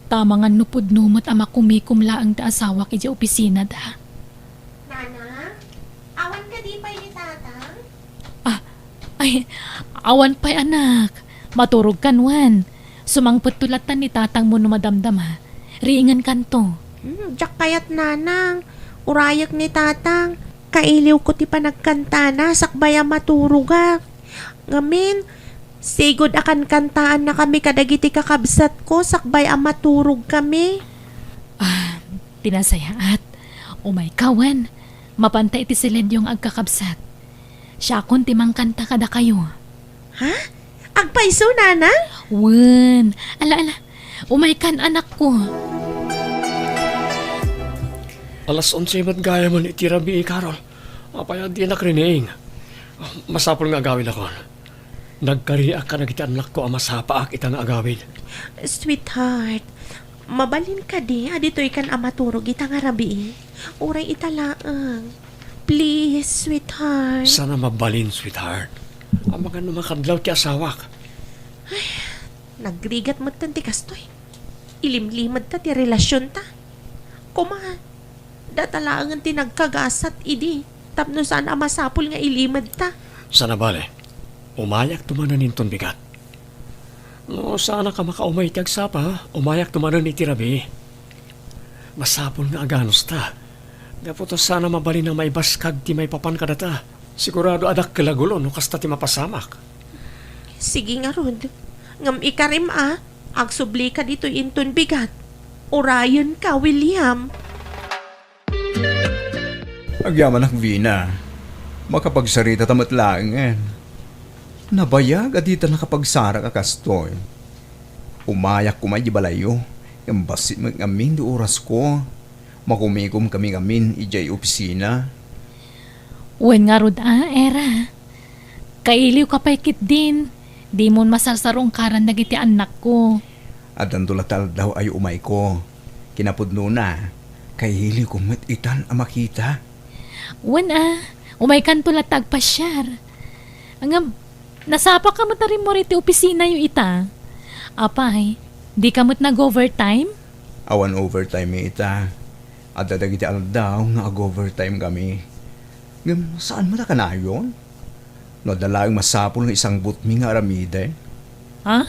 Ta amangan no pudno met a makumikom laeng ti asawak idiay opisinada. Nanang, awan kadi pay ni Tatang? Ah, ay, awan pay, anak. Maturogkan wen. Sumangpetto lattan ni Tatangmo no madamdama. Riingenkanto. Hmm, diak kayat, Nanang. Urayek ni Tatang. Kailiwko ti panagkantana sakbay a maturogak. Ngamin, sigud a kankantaannakami kadagiti kakabsatko sakbay a maturogkami. Ah, ti nasayaat. Umayka wen. Mapanta iti silenyo nga agkakabsat. Siakon ti mangkanta kadakayo. Ha? Agpayso, Nanang? Wen. Ala, ala. Umaykan, anakko. Alas onse met gayamen iti rabii, Carol. Apay a dinak rining? Masapul nga agawidakon. Nagkariak kadagiti annakko a masapaak ita nga agawid. Sweetheart, mabalin kadi a ditoykan a maturog ita nga rabii? Uray ita laeng. Please, sweetheart. Saan a mabalin, sweetheart. Amangan no makadlaw ti asawak. Ay, nagrigat metten ti kastoy. Ilimlimedta ti relasionta. Koma, data laengen ti nagkagasat idi tapno saan a masapul nga ilimedta. Saan a bale, umayakto manen inton bigat. No saanak a makaumay iti agsapa, umayakto manen iti rabii. Masapul nga aganusta. Gapu ta saan a mabalin a maibaskag ti maipapan kadata. Sigurado a dakkel a gulo no kasta ti mapasamak. Sige ngarud. Ngem ikarim a, agsublika ditoy inton bigat. Urayenka, William. Agyamanak, Vina. Makapagsaritata met laengen. Nabayag a dita nakapagsarak a kastoy. Umayak koma idiay balayyo, ngem bassit met ngamin ti orasko. Makumikomkami ngamin idiay opisina. Wen ngarud a, Era. Kailiwka pay ketdin, dimon masarsarungkaran dagiti annakko. Addanto la ti aldaw a umayko. Kinapudnona, kailiwko met itan a makita. Wen a, umaykanto latta agpasiar. Ngem, nasapaka met a rimmuar iti opisinayo ita. Apay, dika met nag-overtime? Awan overtime ita. Adda dagiti aldaw nga ag-overtime kami. Ngem saan met a kanayon? No adda laeng masapul nga isangbutmi nga aramiden. Ha?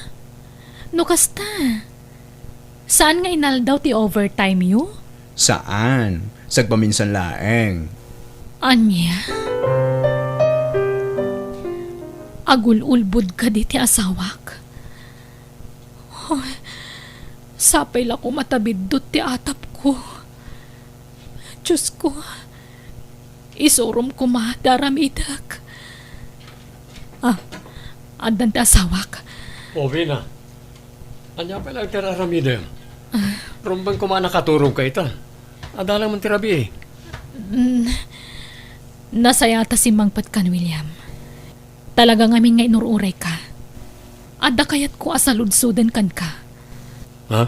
No kasta, saan nga inaldaw ti overtime yo? Saan. Sagpaminsan laeng. Ania? Agul-ulbod kadi ti asawak? Ay, sapay la koma ta biddut ti atapko. Diosko, isurom koma ti aramidek. Ah, addan ti asawak. O, Vina. Ania pay laeng ti ar-aramidem? Ah. Rumbeng koma a nakaturogka ita. Adda la man ti rabii. Mm, nasayata simmangpet kan William. Talaga ngamin nga inur-urayka. Adda kayatko a saludsoden kenka. Ha?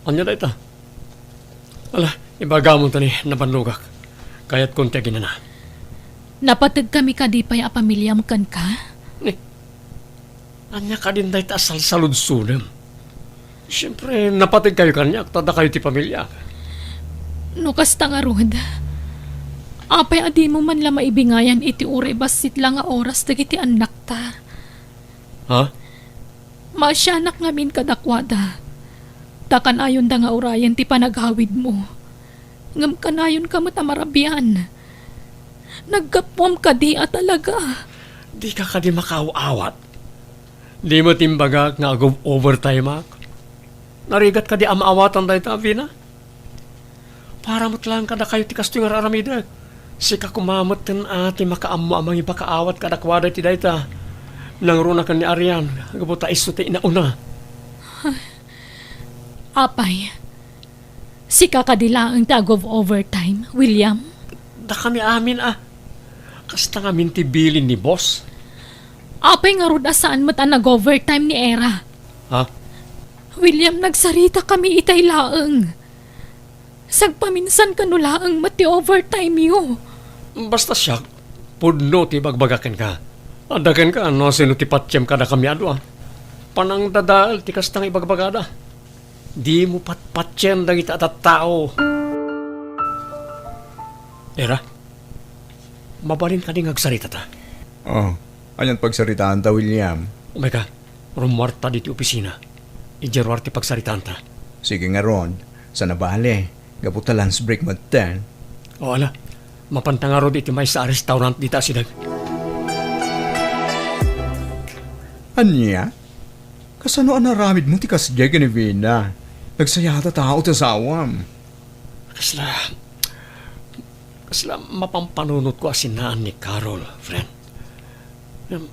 Ania dayta? Ala, ibagamon ta ni nabannogak. Kayatkon ti aginana. Napategkami kadi pay a pamiliam kenka? Ni, ania kadin dayta a salsaludsodem? Siempre, napategkayo kaniak, ta dakayo ti pamiliak. No kasta ngarud, apay a dimo man la maibingayan iti uray bassit la nga oras dagiti annakta? Ha? Maasianak ngamin kadakuada, ta kanayonda nga urayen ti panagawidmo. Ngem kanayonka met a marabian. Naggapuam kadi a talaga. Dika kadi makaaw-awat? Di met imbagak nga ag-overtimeak? Narigat kadi a maawatan dayta, Vina? Para met laeng kadakayo ti kastoy nga ar-aramidek. Sika koma metten a ti makaammo a mangipakaawat kadakuada iti dayta. Nangruna ken ni Arian, gapu ta isu ti inauna. Apay, sika kadi laeng ti ag-overtime, William? Dakami amin a. Kasta ngamin ti bilin ni boss. Apay ngarud a saan met a nag-overtime ni Era? Ha? William, nagsaritakami itay laeng. Sagpaminsan kano laeng met ti overtime yo. Basta siak, pudno ti ibagbaga kenka. Adda kenka no sino ti patiem kadakami a dua. Panangdadael ti kasta nga ibagbagada. Dimo patpatien dagiti a tattao. Era, mabalin kadi nga agsaritata? Oh, anian pagsaritaanta, William? Umayka, rummuarta ditoy opisina. Idiay ruar ti pagsaritaanta. Sige ngarud, saan a bale, gapu ta lunch break metten. O, ala, mapanta ngarud iti maysa a restaurant dita a sideg. Ania? Kasano a naramidmo ti kasdiay ken ni Vina? Nagsayata tao ti asawam. Kasla, kasla mapampanunotko a sinaan ni Carol, friend. Ngem,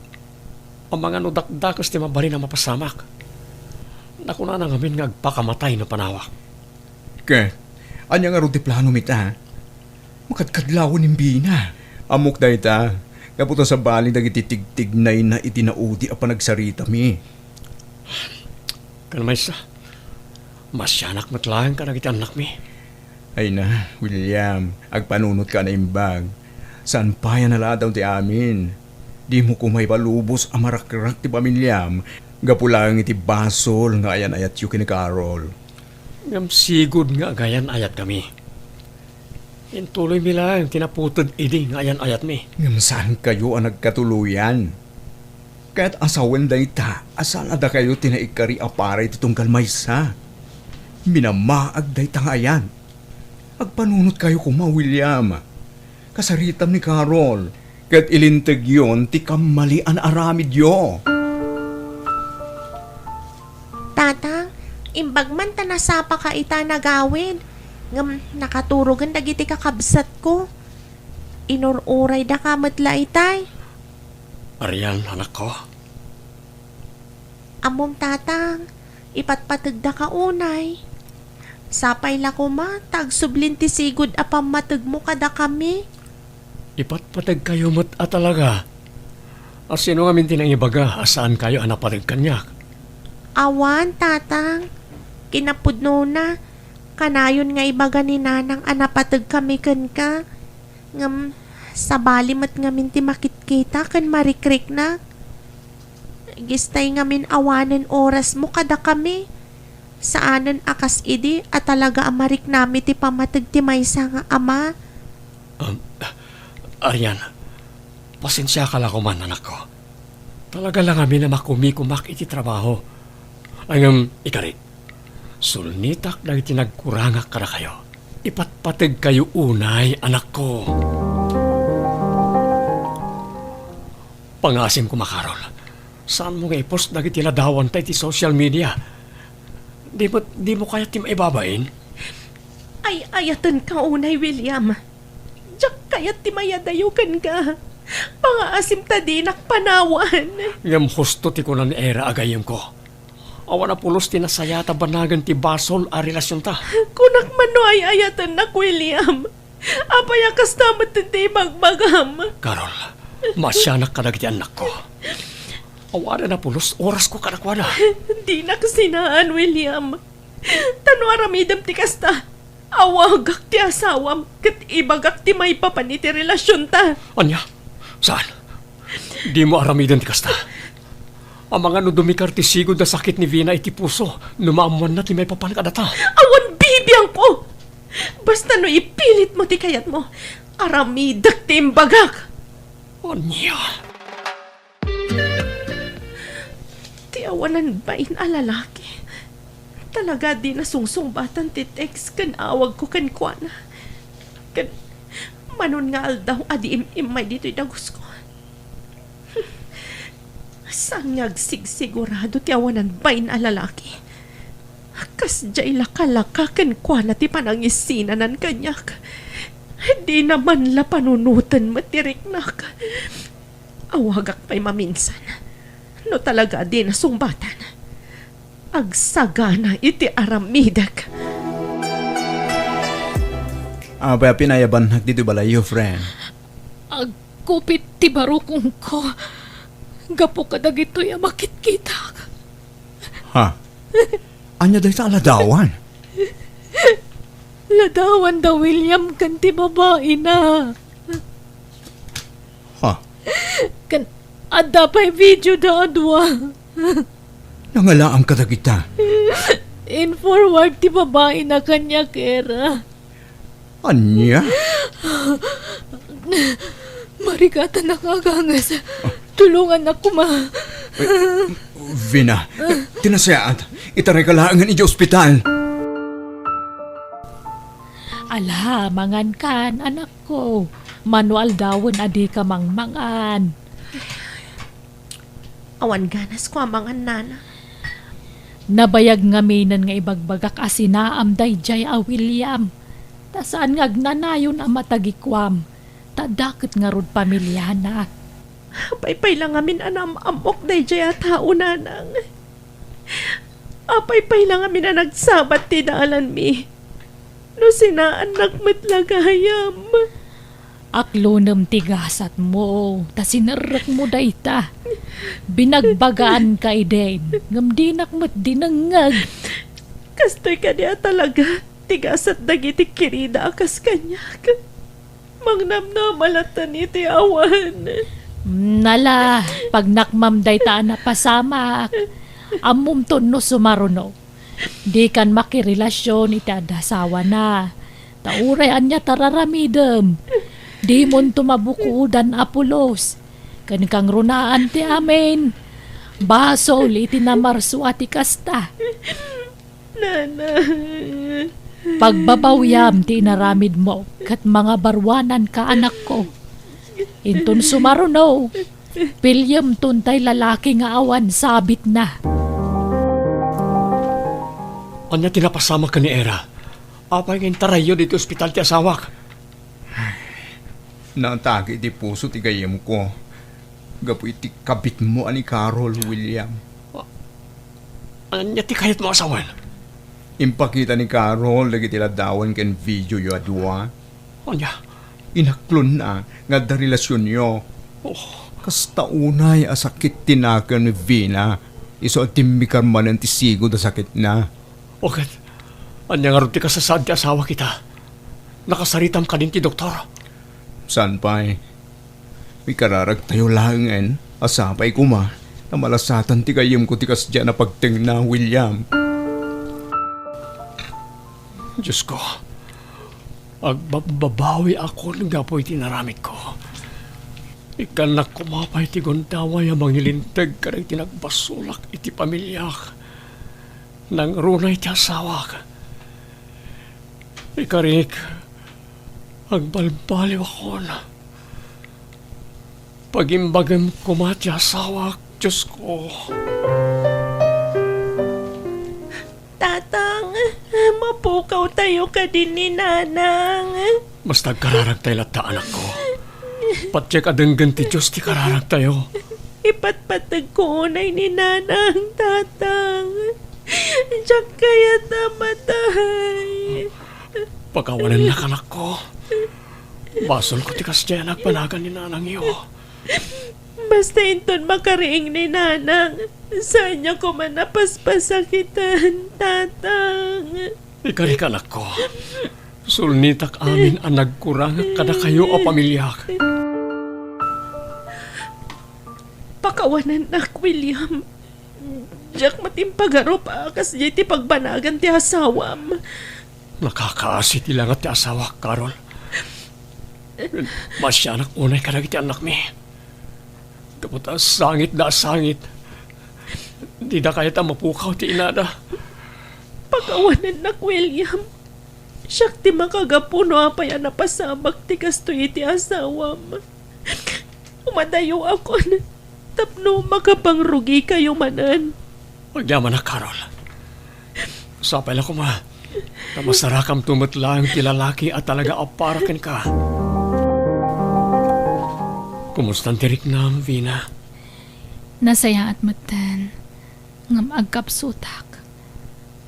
amangan no dakdakes ti mabalin a mapasamak. Nakunana ngamin nga agpakamatay no panawak. Ket, ania ngarud ti planom ita? Makadkadlawen ni Vina. Ammok dayta, gapu ta sabali dagiti tigtignayna iti naudi a panagsaritami. Ken maysa, maasianak met laeng kadagiti annakmi. Ay na, William, agpanunotka a naimbag. Saan pay a naladaw ti amin. Dimo koma ipalubos a marakrak ti pamiliam gapu laeng iti basol nga ayan-ayatyo ken ni Carol. Ngem sigud nga agayan-ayatkami. Intuloymi laeng ti naputed idi nga ayan-ayatmi. Ngem saankayo a nagkatuloyan. Kayat a sawen dayta a saan a dakayo ti naikkari a para iti tunggal maysa. Minamaag dayta nga ayan. Agpanunotkayo koma, William. Kasaritam ni Carol, ket ilintegyon ti kammalian a aramidyo. Tata, imbag man ta nasapaka ita nagawid, ngem nakaturogen dagiti kakabsatko. Inur-uraydaka met la itay. Arian, anakko. Ammom, Tatang, ipatpategdaka unay. Sapay la koma ta agsublin ti sigud a pammategmo kadakami. Ipatpategkayo met a talaga. A sino ngamin ti nangibaga a saankayo a napateg kaniak? Awan, Tatang. Kinapudnona, kanayon nga ibaga ni Nanang a napategkami kenka. Ngem, sabali met ngamin ti makitkita ken marikriknak. Gistay ngamin awanen orasmo kadakami. Saanen a kas idi a talaga a mariknami ti pammateg ti maysa nga ama. Um, Arian, pasensiaka la koman, anakko. Talaga la ngamin a makumikomak iti trabaho. Ngem, ikarik, sulnitak dagiti nagkurangak kadakayo. Ipatpategkayo unay, anakko. Pangasim koma, Carol. Saanmo nga i-post dagiti ladawanta iti social media? Di mo, di mo kayat ti maibabain? Ay-ayatenka unay, William. Diak kayat ti mayadayo kenka. Pangaasim ta dinak panawan. Ngem husto ti kuna ni Era a gayyemko. Awan a pulos ti nasayaat a banagen ti basol a relasionta. Kunak man no ay-ayatennak, William. Apay a kasta met ti ibagbagam? Carol, maasianak kadagiti annakko. Awanen a pulos orasko kadakuada. Dinak sinaan, William. Ta no aramidem ti kasta, awagak ti asawam ket ibagak ti maipapan iti relasionta. Ania? Saan? Dimo aramiden ti kasta. Amangan no dumikar ti sigud a sakit ni Vina iti puso no maammoanna ti maipapan kadata. Awan bibiangko! Basta no ipilitmo ti kayatmo, aramidek ti imbagak. Ania? Ti awanan bain a lalaki, talaga dina sungsungbatan ti text ken awagko kenkuana. Ken manon nga aldaw a di im-immay ditoy dagusko. Saan nga agsigsigurado ti awanan bain a lalaki? Kasdiay lakalaka kenkuana ti panangisinanan kaniak. Dina man la panunoten met ti riknak. Awagak pay maminsan. No talaga a dina sungbatan, agsagana iti aramidek. Apay a pinayabannak ditoy balayyo, friend? Agkupit ti barukongko gapu kadagitoy a makitkitak. Ha? Ania dayta a ladawan? Ladawan da William ken ti babaina. Ha? Ken adda pay video da a dua. Nangalaam kadagita? In-forward ti babaina kaniak, Era. Ania? Marigatanak nga aganges. Tulongannak koma. Ay, Vina, ti nasayaat, itarayka laengen idiay ospital. Ala, mangankan, anakko. Mano aldawen a dika mangmangan. Awan ganasko a mangan, nana. Nabayag ngaminen nga ibagbagak a sinaam daydiay a William. Ta saan nga agnanayon a matagikuam, ta adda ket ngarud pamiliana. Apay pay la ngamin a naam-ammok daydiay a tao, nanang? Apay pay la ngamin a nagsabat ti dalanmi? No sinaannak met la gayam. Aklonem ti gasatmo, ta sinerrekmo dayta. Binagbagaanka idin, ngem dinak met dinengngeg. Kastoy kadi a talaga ti gasat dagiti kirida a kas kaniak. Mangnamnama latta iti awan. Nala, pagnakmam dayta a napasamak. Ammomton no sumaruno. Dikan makirelasion iti adda asawana. Ta uray ania ti ar-aramidem, dimonto mabukodan a pulos. Ken kangrunaan ti amin, basol iti namarso a ti kasta. Nana. Pagbabawiam ti inaramidmo ket mangabaruananka, anakko. Inton sumaruno, piliyemton tay lalaki nga awan sabitna. Ania ti napasamak ken ni Era? Apay nga intarayyo ditoy ospital ti asawak? Naatake iti puso ti gayyemko gapu iti kabitmo a ni Carol, William. Ania ti kayatmo a sawen? Impakita ni Carol dagiti ladawan ken videoyo a dua. Ania? Inaklonna nga adda relasionyo. Oh. Kasta unay a sakit ti nakem ni Vina, isu a timmikar manen ti sigud a sakitna. O ket, ania ngarud ti kasasaad ti asawak ita? Nakasaritam kadin ti doktor? Saan pay? Ikararagtayo laengen a sapay koma ta malasatan ti gayyemko ti kasdiay a pagtengna, William. Diosko, agbabbabawiakon gapu iti inaramidko. Ikkannak koma pay ti gundaway a mangilinteg kadagiti nagbasolak iti pamiliak. Nangruna iti asawak. Ikarik, agbalbaliwakon. Pagimbagem koma ti asawak, Diosko. Tatang, mapukawtayo kadi ni Nanang. Basta agkararagtayo latta, anakko. Patiek a denggen ti Dios ti kararagtayo. Ipatpategko unay ni Nanang, Tatang. Diak kayat a matay. Pakawanennak, anakko. Basolko ti kasdiay a nagbanagan ni nanangyo. Basta inton makariing ni Nanang, saanyo koma a paspasakitan, Tatang. Ikarik, anakko. Sulnitak amin a nagkurangak kadakayo a pamiliak. Pakawanennak, William. Diak met impagarup a kasdiay ti pagbanagan ti asawam. Nakakaasi ti langat ti asawak, Carol. Masianak unay kadagiti annakmi. Gapu ta sangitda a sangit. Dida kayat a mapukaw ti inada. Pakawanennak, William. Siak ti makagapu no apay a napasamak ti kastoy iti asawam. Umadayoakon tapno makapangrugikayo manen. Agyamanak, Carol. Sapay la koma ta masarakamto met laeng ti lalaki a talaga a para kenka. Kumustan ti riknam, Vina? Nasayaat metten, ngem agkapsutak.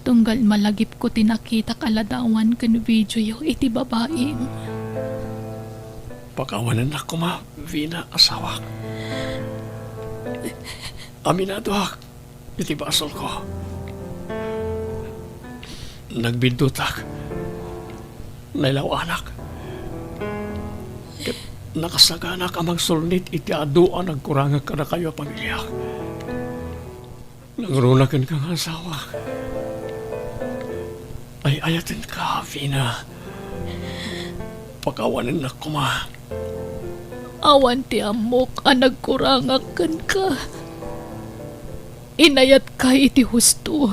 Tunggal malagipko ti nakitak a ladawan ken videoyo iti babaim. Pakawanennak koma, Vina, asawak. Aminadoak iti basolko. Nagbiddutak. Nailaw-anak. Ket nakasaganak a mangsulnit iti adu a nagkurangak kadakayo a pamiliak. Nangruna kenka nga asawak. Ay-ayatenka, Vina. Pakawanennak koma. Awan ti ammok a nagkurangak kenka. Inayatka iti husto.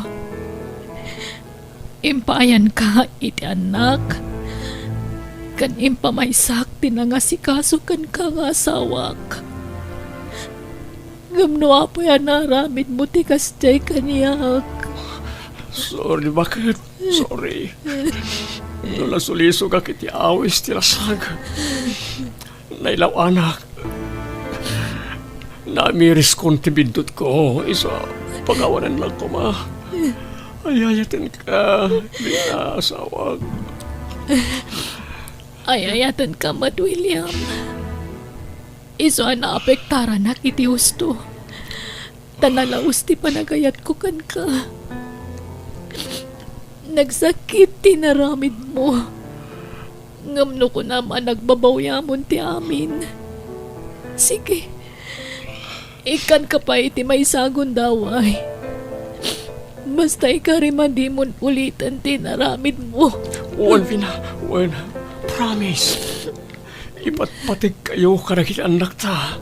Impaayanka iti annak, ken impamaysak ti nangasikaso kenka nga asawak. Ngem no apay a naaramidmo ti kasdiay kaniak? Sorry, baket. Sorry. No nasulisogak iti awis ti lasag, nailaw-anak. Namiriskon ti biddutko, isu a pakawanennak koma. Ay-ayatenka, Vina, asawak. Ay-ayatenka met, William. Isu a naapektaranak iti husto. Ta nalaus ti panagayatko kenka. Nagsakit ti naramidmo. Ngem no kunam a nagbabawyamon ti amin, sige, ikkanka pay iti maysa a gundaway. Basta ikarimandimon uliten ti naramidmo. Wen, Vina, wen. Promise. Ipatpategkayo kadagiti annakta.